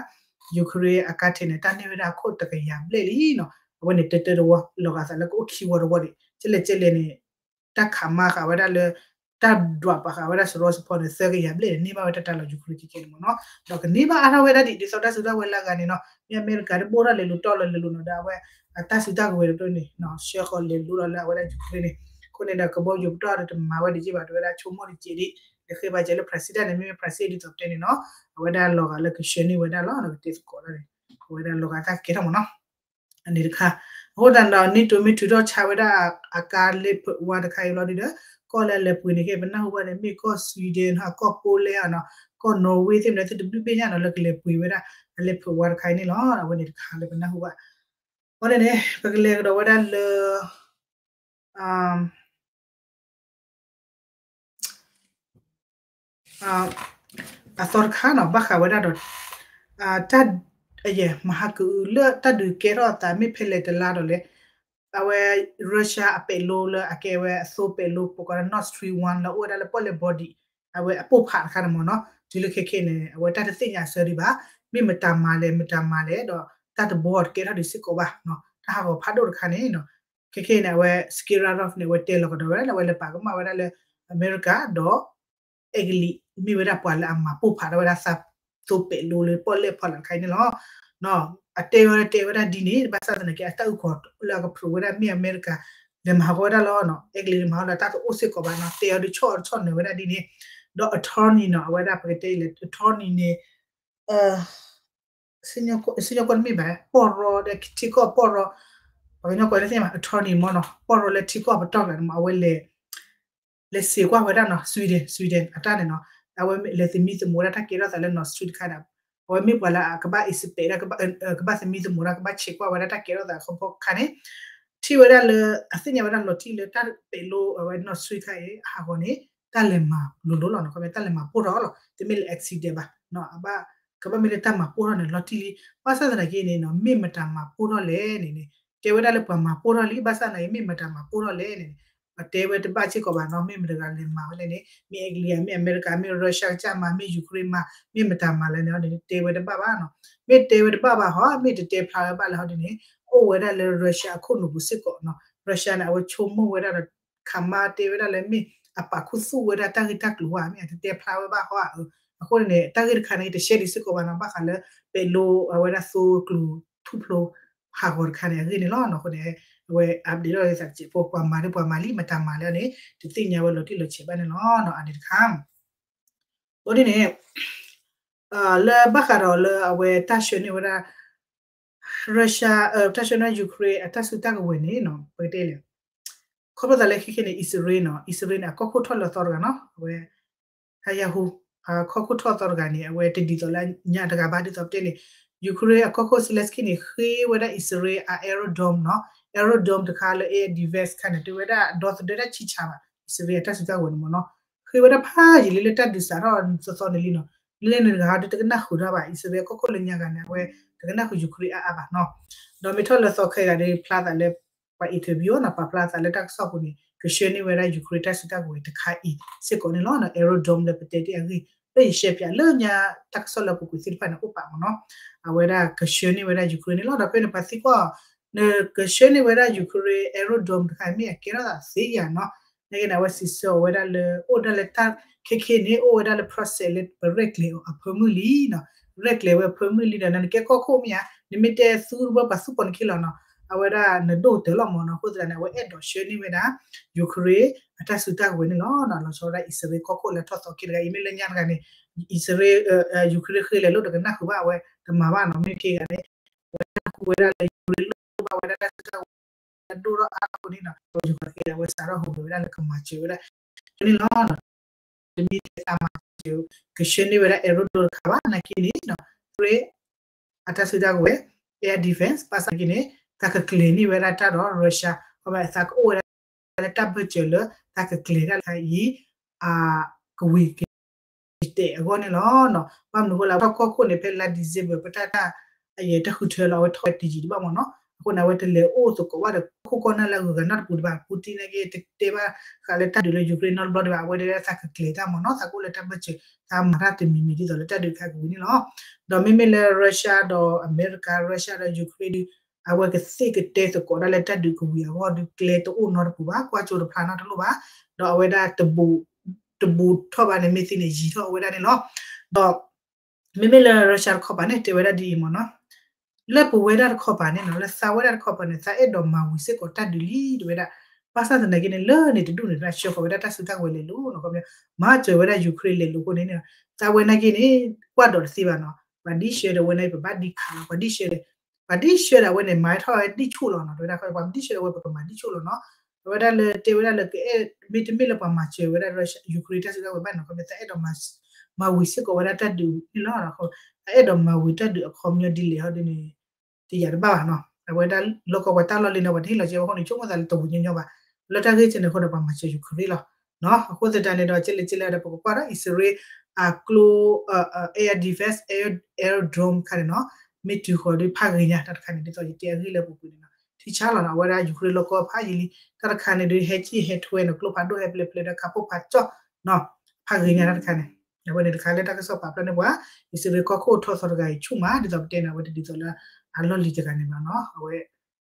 Ukraine အကါထဲးန့ၣ် တၢ်န့ၢ်ဝဲဒၣ်အခိၣ်တကယၤဘျဲၣ်လံနီၤ. အဝဲန့ၣ်တၢတၢတဝီ လီၤဂာ်သးလၢကအိၣ်ခံဝီတဝီဒံး ကဲလဲၣ်ကဲလဲၣ်န့ၣ် တၢ်ခးမၤဃာ်ဝဲဒၣ်လၢ တၢ်ဒွးပာ်ဃာ်ဝဲဒၣ်စရီစဖီန့ၣ် သၢကယၤဘျဲၣ်န့ၣ် န့ၢ်ဘၣ်ဝဲတၢ်တၢ်လီၤ Ukraine ခဲခဲန့ၣ်မ့ၢ်နီၤ. ဒီးကန့ၢ်ဘၣ်အါထီၣ်ဝဲဒၣ်ဒံး ဒ်သိးတၢ်စုတၢ်ဝဲၤလၢအဂၤန့ၣ်နီၤ မ့ၢ်အမဲရကၤတဘိၣ်ထီၣ်လဲၤလိၤတီၢ်လီၤလဲၤလိၤနီၤ ဒီးအဝဲ အတၢ်စုတၢ်ကဝဲၤတဖျၢၣ်န့ၣ် ဆှၢဃီၤလဲၤလိၤလီၤလၢအဝဲဒၣ် Ukraine န့ၣ် အဃိန့ၣ်ဒီး ကဘီယူၤပတီၢ်ဒီးတမၤဝဲဒံးက့ဘၣ် တဲဝဲဒၣ်ဆိကမိၣ်တကဲးဒံး လဲၤဃ့ဘၣ်ကဲလၢ President န့ၣ် မ့မ့ၢ် President ဒ်သိးပတဲန့ၣ်နီၤ အဝဲဒၣ်လီၤဂာ်လၢကဆှၢန့ၢ်ဝဲဒၣ်လီၤ ကတဲသကိးလီၤန့ၣ် အဝဲဒၣ်လီၤဂာ်တၢ်ကဲထီၣ်မ့ၢ်နီၤ အန့ၣ်တခါ အဃိသတးဒီး NATO မ့ၢ်ထုးထီၣ်ဆါဝဲဒၣ်အကါ Leopard one တခါအံၤဘျီဒုဒီး ကီၢ်လၢအလဲၤပှ့ၤန့ၣ်က့ ပနၢ်ဟူဘၣ်န့ၣ် မ့ၢ်ကီၢ် Sweden နီၤ ကီၢ် Poland နီၤ ကီၢ် Norway သ့ၣ်မနုၤသ့ၣ်တဘျုးဘ့ၣ်ညါနီၤ လၢကလဲၤပှ့ၤဝဲဒၣ် Leopard one တခါအံၤန့ၣ်လီၤ. အဝဲန့ၣ်တခါလၢပနၢ်ဟူဘၣ် အဃိန့ၣ်န့ၣ် ပကလဲၤကဒီးဝဲဒၣ်လၢ အသီတခါနီၤ ဘၣ်ဃးဝဲဒၣ်ဒီး တၢ် ယဲ မဟါကအုလၢတၢ်ဒုးကဲထီၣ်အသးမ့ၢ်ဖဲလဲၣ်တလါဒီးလဲၣ် အဝဲ Russia အပဲာ်လိလၢအကဲဝဲအသိပဲာ်လိ ပကိးဒၣ် Nord Stream one လၢအိၣ်ဝဲဒၣ်လၢပီၣ်လဲၣ်ဘီဒံး အဝဲအပိၢ်ဖးတခါန့ၣ်မ့ၢ်နီၤ တုၤလၢခဲခဲန့ၣ် အဝဲတၢ်တသ့ၣ်ညါအဆၢဒံးဘၣ် မ့ၢ်မတၤမၤလဲၣ် မတၤမၤလဲၣ်ဒီး တၢ်တဘီတကဲထီၣ်ဒံးစ့ၢ်ကီးဘၣ် တၢ်ဟးဂီၤဖးဒိၣ်တခါန့ၣ် ခဲခဲန့ၣ် အဝဲ Skerarov န့ၣ် အဝဲတဲလီၤကဒီးဝဲဒၣ်လၢအဝဲလဲၤပာ်ကမၣ်ဝဲဒၣ်လၢ အမဲရကၤဒီး အဲကလံး မ့ၢ်ဝဲဒၣ်ပှၤလၢအမၤပိၢ်ဖးထီၣ်ဝဲဒၣ်သးသိပဲာ်လိလၢပီၣ်လဲၣ်ဖီလာ်တခါအံၤန့ၣ်လီၤ. အတဲဝဲဒၣ်တဲဝဲဒၣ်ဒ်န့ၣ် ဘၣ်ဆၣ်သနာ်က့ အတၢ်အုၣ်ကီၤလၢအကဖျိးဝဲဒၣ်မ့ၢ်အမဲရကၤ လဲၤမၤဟးဂီၤဝဲဒၣ်လီၤ အဲကလံးန့ၣ်မၤဟးဂီၤလၢတၢ်တအိၣ်စ့ၢ်ကီးဘၣ်နီၤ တဲအီၤဒုးဆီၣ်အီၤတဆီၣ်နၢၤဝဲဒၣ်ဒ်န့ၣ် ဒီး attorney နီၤ အဝဲဒၣ်ပကတဲအံၤလဲၣ် attorney န့ၣ် စံၣ်ညီၣ်ကွီၢ်တမ့ၢ်ဘၣ် ပီၢ်ရီဒီးထံကီၢ်ပီၢ်ရီ ပှၤကညီကွဲးလၢသ့ၣ်ညါ attorney မ့ၢ်နီၤ ပီၢ်ရီလၢထံကီၢ်ပတီၢ်ကျါန့ၣ်မ့ၢ် အဝဲလဲၤ လဲၤစံးကွၢ်ဝဲဒၣ်နီၤ Sweden Sweden အတၢ်န့ၣ်နီၤ အဝဲလဲၤသမံသမိးဝဲဒၣ်တၢ်ကဲထီၣ်သးလၢ Nord Stream တခါန့ၣ် အဝဲမ့ၢ်ပှၤလၢအကဘၣ် expert ဒၣ် ကဘၣ်သမံသမိးဒၣ် ကဘၣ်ဆဲးကွၢ်ဝဲဒၣ်တၢ်ကဲထီၣ်သးခီဖီတခါန့ၣ် ထံၣ်ဝဲဒၣ်လၢ အသ့ၣ်ညါဝဲဒၣ်လီၤတံၢ်လၢတၢ်ပဲာ်လိအဝဲ Nord Stream တခါအံၤ အဟးဂီၤန့ၣ် တၢ်လဲၤမၤလိၤလိၤလီၤနီၤ ခီဖျိတၢ်လဲၤမၤပိၢ်ထီၣ်လီၤ တမ့ၢ်လၢ accident ဘၣ် အဘၣ် ကဘၣ်မ့ၢ်လၢတၢ်မၤပိၢ်ထီၣ်န့ၣ် လီၤတံၢ်လံ ဘၣ်ဆၣ်သနာ်က့န့ၣ်နီၤ မ့ၢ်မတၤမၤပိၢ်ထီၣ်လဲၣ်န့ၣ်န့ၣ် တဲဝဲဒၣ်လၢပှၤမၤပိၢ်ထီၣ်လံ ဘၣ်ဆၣ်သနာ်က့ မ့ၢ်မတၤမၤပိၢ်ထီၣ်လဲၣ်န့ၣ်န့ၣ် အတဲဝဲတဘၣ်စ့ၢ်ကီးဘၣ်နီၤ မ့ၢ်မတဂၤလဲၤမၤဝဲလဲၣ်န့ၣ် မ့ၢ် အဲကလံး မ့ၢ်အမဲရကၤ မ့ၢ် Russia ကစၢ်မၤ မ့ၢ် Ukraine မၤ မ့ၢ်မတၤမၤလဲၣ်န့ၣ် တဲဝဲတဘၣ်ဘၣ်နီၤ မ့ၢ်တဲဝဲတဘၣ်ဘၣ်ဟီ မ့ၢ်တတဲဖျါဝဲဘၣ်လဲၣ်ဟီဒ်န့ၣ် အိၣ်ဝဲဒၣ်လၢ Russia အခိၣ်နူာ်ပူၤစ့ၢ်ကီးနီၤ Russia န့ၣ် အဝဲဆိကမိၣ်ဝဲဒၣ်ဒီး ခးမါတဲဝဲဒၣ်လၢမ့ၢ်အပာ်ခူသူၣ်ဝဲဒၣ်တၢ်ဂ့ၢ်တၢ်ကျိၤဝဲ မ့ၢ်အတတဲဖျါဝဲဘၣ်ဟီဧါ အဃိန့ၣ် တၢ်ဂ့ၢ်တခါန့ၣ် တရှဲဒံးစ့ၢ်ကီးဘၣ်နီၤ ဘၣ်ဃးလၢ ပဲာ်လိအဝဲဒၣ်သိကျိၤထူၣ်ဖျိ ဟးဂီၤတခါန့ၣ် အဂ့ၢ်န့ၣ်လီၤနီၤ အဃိန့ၣ် အဝဲ update ထီၣ်သးတစဲးဖိ ပှၤမၤဒ်ပှၤမၤလံ မတၤမၤလဲၣ်န့ၣ် တသ့ၣ်ညါဝဲလီၤတံၢ်လီၤဆဲးဘၣ်န့ၣ်လီၤ အန့ၣ်တခါ ဘၣ်ဒ်န့ၣ် လၢဘၣ်ဃးဒီးလၢအဝဲတၢ်ဆှၢန့ၢ်ဝဲဒၣ် Russia တၢ်ဆှၢန့ၢ် Ukraine အတၢ်စုတၢ်ကဝဲၤန့ၣ်နီၤ ပကတဲလဲၣ် ခီဖျိသးလၢခဲခဲန့ၣ် အံၣ်စရ့လးနီၤ အံၣ်စရ့လးန့ၣ် အကီၢ်ခိၣ်ထီၣ်လၢအသီတဂၤနီၤ အဝဲ Netanyahu အခီၣ်ခိၣ်ထီၣ်အသီတဂၤန့ၣ် အဝဲတဒ်သိးလၢညါတဂၤဘၣ်ဒ်သိးပတဲန့ၣ် Ukraine အကီၢ်ခိၣ် Zelensky န့ၣ် ဃ့ဝဲဒၣ်အံၣ်စရ့လးအ Iron Dome နီၤ Iron Dome တခါလၢ air defense တခါန့ၣ် တဲဝဲဒၣ်ဒီသဒၢတၢ်ဆံးဆါဘၣ် အံၣ်စရ့လးအတၢ်စုတၢ်ကဝဲၤန့ၣ်မ့ၢ်နီၤ ဃ့ဝဲဒၣ်ဖးယံာ်လံလၢတၢ်ဒုးစးထီၣ်သီသီန့ၣ်လံနီၤ လၢန့ၣ်တဂၤဟီဒုးတကနၣ်ဃုာ်တၢ်ဘၣ် အံၣ်စရ့လးကီၢ်ခိၣ်လၢညါဂၤန့ၣ် အဝဲတကနၣ်ဃုာ် Ukraine အါအါဘၣ်နီၤ ဒီးမ့ၢ်ထီၣ်လၢသီခဲဂၤဒုးဖျါသးလၢ ပှၤ interview နီၤ ပာ်ဖျါသးလၢတၢ်ကစီၣ်ပူၤန့ၣ် ကဆှၢန့ၢ်ဝဲဒၣ် Ukraine တၢ်စုတၢ်ကဝဲၤတခါအံၤစ့ၢ်ကီးန့ၣ်လီၤ Iron Dome လၢပတဲတ့ၢ်အဂ့ၢ် လၢယရှဲပၠးလၢညါတၢ်ကစီၣ်လၢပူၤကွံာ်သ့ၣ်တဖၣ်န့ၣ်အိၣ်ပာ်မ့ၢ်နီၤ အဝဲဒၣ်ကဆှၢန့ၢ်ဝဲဒၣ် Ukraine န့ၣ်လီၤ ဒီးဖဲန့ၣ်ပှၤသံကွၢ် နကဆှၢန့ၢ်ဝဲဒၣ် Ukraine Iron Dome တခါမ့ၢ်အကဲထီၣ်သးသ့ဧါနီၤ နာ်က့န့ၣ် အဝဲစံးဆၢအီၤဝဲဒၣ်လၢ အိၣ်ဒၣ်လၢတၢ် ခဲခဲန့ၣ် အိၣ်ဝဲဒၣ်လၢ process လၢပရဲၣ်ကျဲၤအီၤအဖၢမုၢ်လံနီၤ ရဲၣ်ကျဲၤဝဲအဖၢမုၢ်လံဒီး နကဲကီၢ်ခိၣ်မ့ၢ်ဧါ နမ့ၢ်တဲသူတဘၣ်ပှၤသူၣ်ပီၤနခ့လီၤနီၤ အဝဲဒၣ်နဒိၣ်ကတၢၢ်လီၤမ့ၢ်နီၤ. အဃိသတးန့ၣ် အဝဲအဲၣ်ဒိးဆှၢန့ၢ်ဝဲဒၣ် Ukraine အတၢ်စုတၢ်ကဝဲၤန့ၣ်လီၤ. လီၤဆီဝဲဒၣ်အံၣ်စရ့လးကီၢ်ခိၣ်လၢထီၣ်သီခ့တဂၤ အံၤမ့ၢ်လၢညါတဂၤန့ၣ် အံၣ်စရ့လး Ukraine ဃ့လဲၤလိာ်တကနၣ်ဃုာ်ဘၣ် အဝဲတမၤဘၣ်နီၤ. မ့ၢ်က့ၤဂၤန့ၣ် အဝဲဒၣ်ဃုဝဲဒၣ်လၢ Ukraine လိၣ်ဘၣ်ဝဲဒၣ်တၢ်စုတၢ်ကဝဲၤ ဒိၣ်ထီၣ်အါထီၣ်အဃိန့ၣ်နီၤ Ukraine အဝဲစးထီၣ်ဟူးဂဲၤဝဲဒၣ်လၢကမၤစၢၤဝဲဒၣ်န့ၣ်လီၤ. တမ့ၢ်ထဲသးမၤစၢၤ ကဆှၢန့ၢ်ဝဲဒၣ် Arrow ဒိတခါဘၣ် နာ်က့န့ၣ် Ukraine အတၢ်စုတၢ်ကဝဲၤ air defense ဘၣ်ဆၣ်နာ်က့န့ၣ် သးကကျဲၤန့ၢ်ဝဲဒၣ်တၢ်ဒီး Russia အဝဲသးကအိၣ်ဝဲဒၣ်လၢတၢ်ဘၢၣ်စၢၤလၢ သးကကျဲၤတၢ်လၢအံၤ ကဝံၤက တဲာ်အဂီၢ်န့ၣ်လီၤ. ဘၣ်မနုၤအဃိလဲၣ် ကီၢ်ခိၣ်န့ၣ် ဖဲလါ December ပတၢ်တၢ် အယဲၢ်တၢ်ဃုထၢလီၤ အဝဲထီၣ်ဝဲတယံာ်ဒံးဘၣ်မ့ၢ်နီၤ. အဃိန့ၣ် အဝဲတလဲၤအိၣ်သကိးဘၣ်ဒီး ကီၢ်ခိၣ်ကီၢ်နၢ်လၢအဂုၤအဂၤနီတပူၤဒံးဘၣ်. Putin နာ်က့ တတဲဘၣ်ဃးလၢတၢ်ဒုးလၢ Ukraine နီတဘျီဒံးဘၣ်. အဝဲဒၣ်သးကကျဲၤတၢ်မ့ၢ်နီၤ သးကအိၣ်လၢတၢ်ဘၢၣ်စၢၤ သးမၤတၢ်တမံၤမံၤဒ်သိးလၢတၢ်ဒုးတခါကဝံၤန့ၣ်လီၤ. ဒီးမ့မ့ၢ်လၢ Russia ဒီးအမဲရကၤ Russia ဒီး Ukraine ဒုး အဝဲကသ့ၣ်ကတဲသကိးဒၣ်လၢတၢ်ဒုးကဝံၤအဂီၢ်ဒုး ကျဲတအိၣ်နီတပူၤဘၣ်, ကွၢ်ကၠိတဖျါနီတလိၣ်ဘၣ်, ဒီးအဝဲဒၣ် တဘူးထီၣ်ဘၣ်န့ၣ် မ့ၢ်သ့န့ၣ် ယံၤထီၣ်အဝဲဒၣ်န့ၣ်လီၤ. ဒီး မ့မ့ၢ်လၢ Russia တခီပၤန့ၣ် တဲဝဲဒၣ်ဒ်အံၤမ့ၢ်နီၤ, လၢပဝဲဒၣ်တခီပၤန့ၣ်နီၤ လၢသးဝဲဒၣ်တခီပၤန့ၣ် သးအဲၣ်ဒိးမၤဝံၤစ့ၢ်ကီးတၢ်ဒုးလံ တဲဝဲဒၣ်. ဘၣ်ဆၣ်သနာ်က့န့ၣ် လၢန့ၣ်တဒူၣ်န့ၣ် သးဆှၢဃီၤဝဲဒၣ်တၢ်စုတၢ်ကဝဲၤလဲၤလိၤနီၤ, ခီပညီ မၤစၢၤဝဲဒၣ် Ukraine လဲၤလိၤအဃိန့ၣ် သးဝဲနာ်က့န့ၣ် ကွၢ်ဒိးတသ့ဘၣ်နီၤ, ပှၤဒ်ဆှၢဒီးဝဲန့ၣ် ပဘၣ်ဒ်ခးလီၤ, ပှၤဒ်ဆှၢဒီး ပှၤဒ်ဆှၢဒီးအဝဲန့ၣ် မၤထီၣ်ဝဲဒ်ဆိၣ်လီၤနီၤ, တဲဝဲဒၣ် ပှၤဒ်ဆှၢဒီးဝဲ ပကမၤဒ်ဆိၣ်လီၤနီၤ. အဝဲဒၣ်လၢတဲဝဲဒၣ်လၢကအဲၣ် မ့တမ့ၢ်လၢပှၤမၤစၢၤဝဲဒၣ် Ukraine တၢ်စုတၢ်ကဝဲၤဘၣ်နီၤ, ခီပညီ သးအဲၣ်ဒိး မၤဝံၤစ့ၢ်ကီးဝဲဒၣ်တၢ်ဒုးန့ၣ်လီၤ. အအဲၣ်ဒိးမၤဝံၤတၢ်ဒုးအခီပညီဒ်လဲၣ်ဟီဒ်န့ၣ် တယာ်တဘၣ်ဘၣ်နီၤ. အဝဲဒၣ်လီၢ်ကဝီၤတၢ်လီၢ်လံန့ၣ် ပှၤတဟ့ၣ်လီၤက့ၤဝဲအဃိန့ၣ် ဆိကမိၣ်သးလၢတဝံၤညီညီဘၣ်. လၢတၢ်ဂ့ၢ်ကဲန့ၣ်အဃိဒီး ပှၤမၤစၢၤ Ukraine လီၤ. အဃိသတးန့ၣ်ဒီး ကဲလဲၣ်ကဲလဲၣ်ဒီး ပကကွၢ်ဒီး အံၣ်စရ့လးအကျိ air defense, air, air drone တခါန့ၣ်နီၤ, မ့ၢ်တုၤဃီၤဒီးဖးဂ့ၤညါတၢ်တခါန့ၣ် ဒ်သိးယတဲအဂ့ၢ်လၢပူၤကွံာ်န့ၣ်နီၤ, ထံဆါလီၤနီၤ, အဝဲဒၣ် Ukraine လီၢ်ကဝီၤဖးယံာ်လံ, တၢ်တခါန့ၣ်ဒုး ဟဲကံၣ်ဟဲထွဲနီၤ, ကျိဖးဒိၣ်ဟဲပျဲၤပျဲၤဒီးခးဖိဖးကၠီၣ်နီၤ, ဖးဂ့ၤညါတၢ်တခါန့ၣ် အဝဲန့ၣ်တခါလၢတၢ်ကစီၣ်ပာ်ဖျါန့ၢ်ပှၤ အံၣ်စရ့လးကီၢ်ခိၣ်ထီၣ်သီတဂၤအံၤဆူၣ်မး ဒ်သိးပတဲန့ၣ် အဝဲတဒ်သိးလၢအလီၢ်လံၤတဂၤန့ၣ်ဘၣ်နီၤ, အဝဲ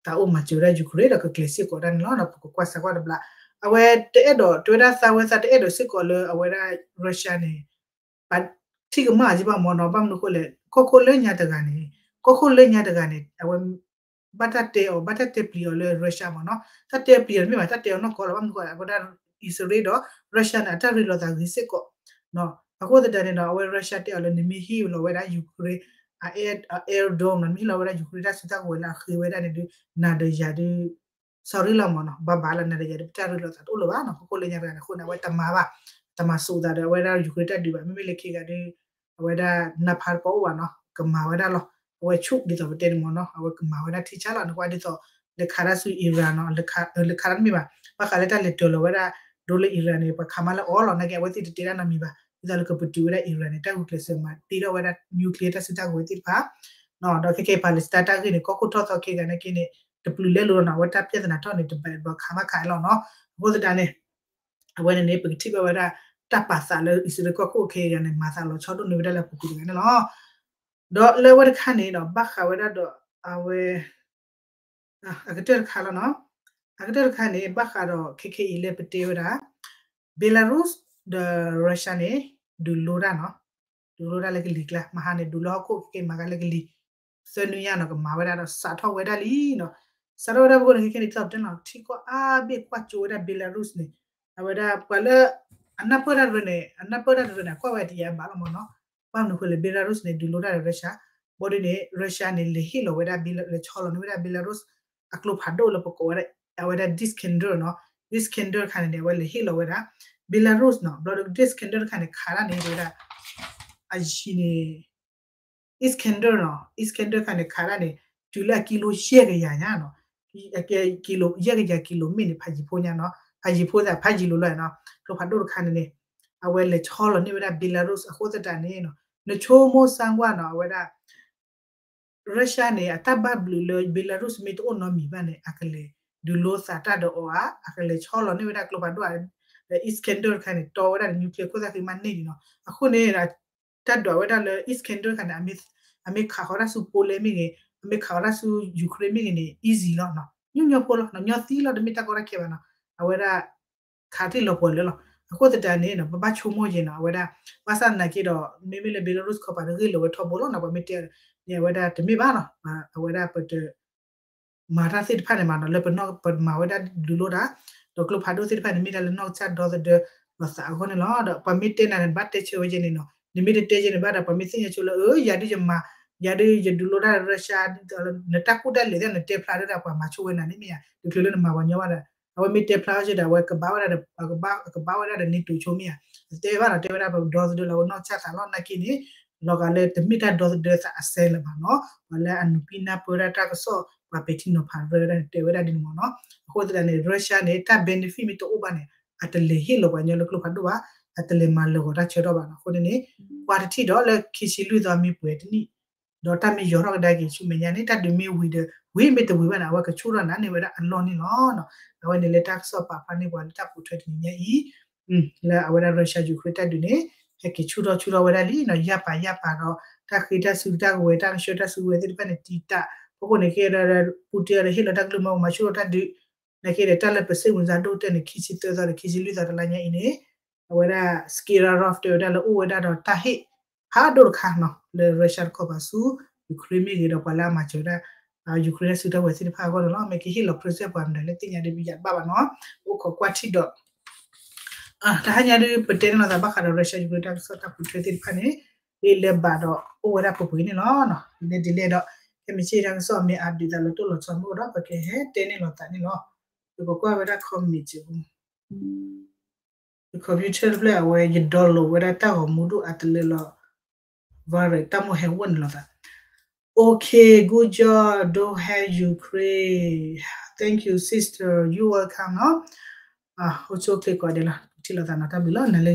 သးအိၣ်မၤစၢၤဝဲဒၣ် Ukraine ဒီးကကျဲၤစ့ၢ်ကီးဒၣ်န့ၣ်လီၤ. ပကကွၢ်စးကွၢ်တဘျီ, အဝဲတအဲၣ်ဒိး တဲဝဲဒၣ်သးဝဲသးတအဲၣ်ဒိးစ့ၢ်ကီးလၢအဝဲဒၣ် Russia န့ၣ် ပထံၣ်ကမၣ်အီၤက့ဘၣ်မ့ၢ်နီၤ, ဘၣ်မနုၤအဃိလဲၣ် ကီၢ်ခိၣ်လၢညါတဂၤန့ၣ်, ကီၢ်ခိၣ်လၢညါတဂၤန့ၣ် အဝဲ ဘၣ်တၢ်တဲအီၤ ဘၣ်တၢ်တဲပျံၤအီၤလၢ Russia မ့ၢ်နီၤ, တၢ်တဲပျံၤအီၤတမ့ၢ်ဘၣ် တၢ်တဲအီၤနီၢ်ကီၢ်လီၤ, ဘၣ်မနုၤအဃိ အဝဲဒၣ် အံၣ်စရ့လးဒီး Russia န့ၣ် အတၢ်ရ့လိာ်သးဂ့ၤစ့ၢ်ကီး အဃိသတးန့ၣ်ဒီး အဝဲ Russia တဲအီၤလၢ နမ့ၢ်ဟ့ၣ်လီၤဝဲဒၣ် Ukraine အ air, air drone နီၤ, နမ့ၢ်ဟ့ၣ်လီၤဝဲဒၣ် Ukraine တၢ်စုတၢ်ကဝဲၤလၢအဃ့ဝဲဒၣ်န့ၣ်ဒုး နၤဒီးယၤဒုး sorry လီၤမ့ၢ်နီၤ, ဘၣ်ဘၣ်လီၤ နၤဒီးယၤဒုး ပတၢ်ရ့လိာ်သးတအိၣ်လၢၤဘၣ်နီၤ, ကီၢ်ခိၣ်လၢညါတဂၤန့ၣ်အဃိန့ၣ် အဝဲတမၤဘၣ်, တမၤစိးသးဒီး အဝဲဒၣ် Ukraine တၢ်ဒုးဘၣ်, မ့မ့ၢ်လၢခံဂၤဒုး အဝဲဒၣ် နၢ်ဖးတပီၤအိၣ်ဘၣ်နီၤ, ကမၤဝဲဒၣ်လီၤ, အဝဲဆူၣ်ဒ်သိးပတဲန့ၣ်မ့ၢ်နီၤ, အဝဲကမၤဝဲဒၣ်ထံဆါလီၤ, နကွၢ်ဒ်သိး လဲၤခးတၢ်ဆူ Iran နီၤ, လဲၤခးတၢ်တမ့ၢ်ဘၣ်, ဘၣ်ဃးလၢတၢ်လဲၤတၢၤလီၤဝဲဒၣ် drone လၢ Iran န့ၣ် ပှၤခးမးလၢအီၤလီၤ, နာ်က့အဝဲသ့ၣ်တတဲဒၣ်နီတမံၤဘၣ်, ဒ်သိးလၢကပတုာ်ဝဲဒၣ် Iran န့ၣ် တၢ်ဂုာ်ကျဲးစၢးမၤတ့ထီၣ်ဝဲဒၣ် nuclear တၢ်စုတၢ်ကဝဲၤသ့ၣ်တဖၣ် ဒီးခဲကဲ Palestine တၢ်ဂ့ၢ်န့ၣ် ကီၢ်ခိၣ်ထီၣ်သီခဲဂၤနာ်က့န့ၣ် တပျုၤလဲလိာ်နီၤ, အဝဲတၢ်ပြဿနာထီၣ်န့ၣ် တဘၣ်ဘၣ်ခးမးခးလီၤနီၤ, အဃိသတးန့ၣ် အဝဲန့ၣ်န့ၣ် ပကထံၣ်ဘၣ်ဝဲဒၣ် တၢ်ပာ်သးလၢအံၣ်စရ့လးကီၢ်ခိၣ်ခဲဂၤန့ၣ် မၤသးလီၤဆီဒိၣ်န့ၢ်ဝဲဒၣ်လၢအပူၤကွံာ်တဂၤန့ၣ်လီၤ. ဒီးလၢအဝဲတခါန့ၣ်ဒီး ဘၣ်ဃးဝဲဒၣ်ဒီး အဝဲ အကတၢၢ်တခါလီၤနီၤ, အကတၢၢ်တခါန့ၣ် ဘၣ်ဃးဒီးခဲခဲအံၤလၢပတဲဝဲဒၣ် Belarus ဒီး Russia န့ၣ် ဒုးလိတၢ်နီၤ, ဒုးလိတၢ်လၢကလံၤကျါ, မဟါန့ၣ် ဒုးလိဟီၣ်ခိၣ်ခဲခဲမၤဂၤလၢကလံၤ, သၢနွံညါနီၤ ကမၤဝဲဒၣ်ဒီးစးထီၣ်ဝဲဒၣ်လံနီၤ, စးထီၣ်ဝဲဒၣ်ပဃိန့ၣ် ခဲခဲန့ၣ် ဒ်သိးပတဲနီၤ ထံကီၢ်အါဘ့ၣ်ကွၢ်ကၠိဝဲဒၣ် Belarus န့ၣ်, အဝဲဒၣ်ပှၤလၢ အနၢ်ပၢၢ်တၢ်တရၢန့ၣ် အနၢ်ပၢၢ်တၢ်တရၢန့ၣ် အကွၢ်ဝဲတယံာ်ဘၣ်လီၤမ့ၢ်နီၤ, ဘၣ်မနုၤအဃိလဲၣ် Belarus န့ၣ် ဒုးလိတၢ်ဒီး Russia, ဘၣ်ဒုးန့ၣ် Russia န့ၣ် လဲၤဟ့ၣ်လီၤဝဲဒၣ် လဲၤဆီလီၤန့ၢ်ဝဲဒၣ် Belarus အကျိဖးဒိၣ်လၢပကိးဝဲဒၣ် အဝဲဒၣ် Iskander နီၤ, Iskander တခါန့ၣ်န့ၣ် အဝဲလဲၤဟ့ၣ်လီၤဝဲဒၣ် Belarus နီၤ, ဘျီဒီး Iskander တခါန့ၣ် ခးတၢ်န့ၣ် တဲဝဲဒၣ် အယံၤန့ၣ် Iskander နီၤ, Iskander တခါန့ၣ် ခးတၢ်န့ၣ် တုၤလၢအကံလိယဲၢ်ကယၤညါနီၤ, ကံလိ ယဲၢ်ကယၤကံလိမ့ၣ်န့ၣ် ဖးယံၤဖိညါနီၤ, ဖးယံၤဖိသး ဖးယံၤလိၤလီၤနီၤ, ကျိဖးဒိၣ်တခါန့ၣ်န့ၣ် အဝဲလဲၤဆီလီၤန့ၢ်ဝဲဒၣ် Belarus အဃိသတးန့ၣ်နီၤ, နဆိကမိၣ်စၢ်ကွၢ်နီၤ အဝဲဒၣ် Russia န့ၣ် အတၢ်ဘၣ်ဘျုးလၢ Belarus မ့ၢ်တအိၣ်နီတမံၤဘၣ်န့ၣ် အကလဲၤဒုးလိသးတၢ်ဒီးအီၤဧါ, အကလဲၤဆီလီၤန့ၢ်ဝဲဒၣ်ကျိဖးဒိၣ်ဧါ, Iskander တခါန့ၣ် တီဝဲဒၣ်ဒီး nuclear ခိၣ်သၣ်ဃံမးန့ၢ်ဒံးနီၤ, အဃိန့ၣ် တၢ်ဒွးဝဲဒၣ်လၢ Iskander တခါန့ၣ် အမ့ၢ်ခးဃီၤတၢ်ဆူ Poland မ့ၢ်ဂ့ၤ, အမ့ၢ်ခးဃီၤတၢ်ဆူ Ukraine မ့ၢ်ဂ့ၤန့ၣ် easy လီၤနီၤ, ညီညီဖိလီၤ, ညီသံလီၤ တမ့ၢ်တၢ်ကီတၢ်ခဲဘၣ်နီၤ, အဝဲဒၣ် ခးတ့ၢ်လီၤပှီၤလၢာ်လီၤ, အဃိသတးန့ၣ်နီၤ ပဘၣ်ဆိကမိၣ်ယဲနီၤ အဝဲဒၣ် ဘၣ်ဆၣ်သနာ်က့ဒီး မ့မ့ၢ်လၢ Belarus ခီပၤတဂ့ၢ်လၢာ်ဝဲထီဘိလီၤနီၤ, ပှၤမ့ၢ်တဲန့ၣ် အဝဲဒၣ်တမ့ၢ်ဘၣ်နီၤ, အဝဲဒၣ်ပတ မၤတၢ်သ့ၣ်တဖၣ်န့ၣ်မးနီၤ လၢပနီၢ်ပမၤဝဲဒၣ်ဒုးလိတၢ် ဒီးကျိဖးဒိၣ်သ့ၣ်တဖၣ်န့ၣ် မ့ၢ်တၢ်လၢနီၢ်ကစၢ်ဒီသဒၢလီၤသးအဂီၢ်န့ၣ်လီၤ. ဒီးပှၤမ့ၢ်တဲနၤန့ၣ် နဘၣ်တဲဆၢဝဲကဲန့ၣ်နီၤ နမ့ၢ်တတဲကဲန့ၣ်ဘၣ်ဒီး ပှၤမ့ၢ်သ့ၣ်ညါဆိလၢ အၢ ယၤဒုးယမၤ ယၤဒုးယဒုးလိတၢ် Russia နတၢ်ကူၣ်တၢ်လဲၤသ့ၣ် နတဲဖျါဒၣ်ပှၤမၤဆိဝဲနၤန့ၣ်မ့ၢ်ဧါ တချုးလၢနမၤပှၤညီဘၣ်ဒီး အဝဲမ့ၢ်တဲဖျါဝဲကဲဒီး အဝဲကဘၣ်ဝဲဒၣ်ဒီး ကဘၣ်ဝဲဒၣ်ဒီး NATO ဆိမ့ၢ်ဧါ တဲဘၣ်နီၤ တဲဝဲဒၣ်ပဒီသဒၢလီၤ အဝဲနီၢ်ကစၢ်သးလီၤ နာ်က့န့ၣ် လီၤဂာ်လၢတမ့ၢ်တၢ်ဒီသဒၢသးအစဲလၢၤဘၣ်နီၤ ပှၤလၢအနုာ်ပံနၢ်ပၢၢ်ဝဲဒၣ်တၢ်ကစီၣ် ပှၤပဲာ်ထံနီၤဖးရၢဝဲဒၣ်န့ၣ် တဲဝဲဒၣ်ဒ်န့ၣ်မ့ၢ်နီၤ အဃိသတးန့ၣ် Russia န့ၣ် တၢ် benefit မ့ၢ်တအိၣ်ဘၣ်န့ၣ် အတလဲၤဟ့ၣ်လီၤပှၤညီလၢကျိဖးဒိၣ်ဘၣ် အတလဲၤမၤလၢာ်ဂီၤတၢ်ဆၢထီၣ်ဘၣ်နီၤ အဃိန့ၣ်န့ၣ် ကွၢ်တထံၣ်ဒီးလၢခံဆံလွံၢ်သီမ့ၢ်ပှဲၤတနံၣ် ဒီးတၢ်မ့ၢ်ယီၤထီၣ်ကဒါက့ၤဆူမဲာ်ညါန့ၣ် တၢ်ဒုးမ့ၢ်ဝံၤဒီး ဝံၤမ့ၢ်တဝံၤဘၣ်န့ၣ် အဝဲကဆူၣ်ထီၣ်နးန့ၢ်ဝဲဒၣ်အလီၢ်န့ၣ်လီၤ. အဝဲန့ၣ်လၢတၢ်ကစီၣ်ပာ်ဖျါန့ၢ်ပှၤလၢတၢ်ပိာ်ထွဲတနံၤညါအံၤ လၢအဝဲဒၣ် Russia Ukraine တၢ်ဒုးန့ၣ် ဟဲက့ၤဆူၣ်ထီၣ်ဆူၣ်ထီၣ်ဝဲဒၣ်လံနီၤ ယၢ်ပာ်ယၢ်ပာ်ဒီး တၢ်ဃ့တၢ်စုတၢ်ကဝဲၤတၢ်ကဆှၢတၢ်စုကဝဲၤသ့ၣ်တဖၣ်န့ၣ် တံာ်တာ် ပဃိန့ၣ်ကဲဒီး Putin ဒီးဟ့ၣ်လီၤတၢ်ကလုၢ်မၤမၤဆူၣ်ထီၣ်တၢ်ဒုး နာ်က့ဒီး တၢ်လၢပစံးဝဲစါဒိၣ်တဲာ်န့ၣ် ခံဆံသၢသီဒီး ခံဆံလွံၢ်သီတလါညါအံၤန့ၣ် အဝဲဒၣ် Skerarov တဲဝဲဒၣ်လၢအိၣ်ဝဲဒၣ်ဒီးတၢ်ဟ့ၣ် ဖးဒိၣ်တခါနီၤ လၢ Russia တခီပၤဆူ Ukraine မ့ၢ်ဂ့ၤဒီးပှၤလၢအမၤစၢၤဝဲဒၣ် Ukraine တၢ်စုတၢ်ဝဲၤသ့ၣ်တဖၣ်အဂီၢ်န့ၣ်လီၤ. မ့ၢ်ကဟ့ၣ်လီၤ present ပှၤမနုၤလဲၣ်သ့ၣ်ညါဒ်ပယၤတဘၣ်ဘၣ်နီၤ အိၣ်ခိးကွၢ်ထံၣ်ဒီး တဟါညါဒ်ပတဲန့ၣ်လီၤသးဘၣ်ဃးဒီး Russia Ukraine တၢ်ကစီၣ်တၢ်ပိာ်ထွဲသ့ၣ်တဖၣ်န့ၣ် ဒ်လဲၤဘၣ်ဒီးအိၣ်ဝဲဒၣ်ပှဲၤပှဲၤန့ၣ်လီၤ. လဲၤဒ်လဲၣ်ဒီး ခဲမုၢ်ဆ့ၣ်တၢ်ကစီၣ်မ့ၢ်အါဒုးသးလၢတိၢ်လီၤဆီမ့ၢ်အိၣ်ဒီး ပကဟဲတဲန့ၣ်လီၤသးန့ၣ်လီၤ. ပကကွၢ်ဝဲဒၣ် comment ပူၤ computer တဖျၢၣ်အဝဲ ယ download ဝဲဒၣ်တၢ်ဂီၤမူဒိၣ်အတလၢလီၤ virus တၢ်မိၣ်ဟဲဝီၣ်န့ၣ်လီၤသး Okay, good job, don't have Ukraine. Thank you, sister. You welcome နီၤ. အိၣ်ဆူၣ်အိၣ်ချ့ကိးဂၤဒဲးလီၤ. ထံၣ်လိာ်သးနီၤ တၢ်ဘျုးလီၤ နၤလၢ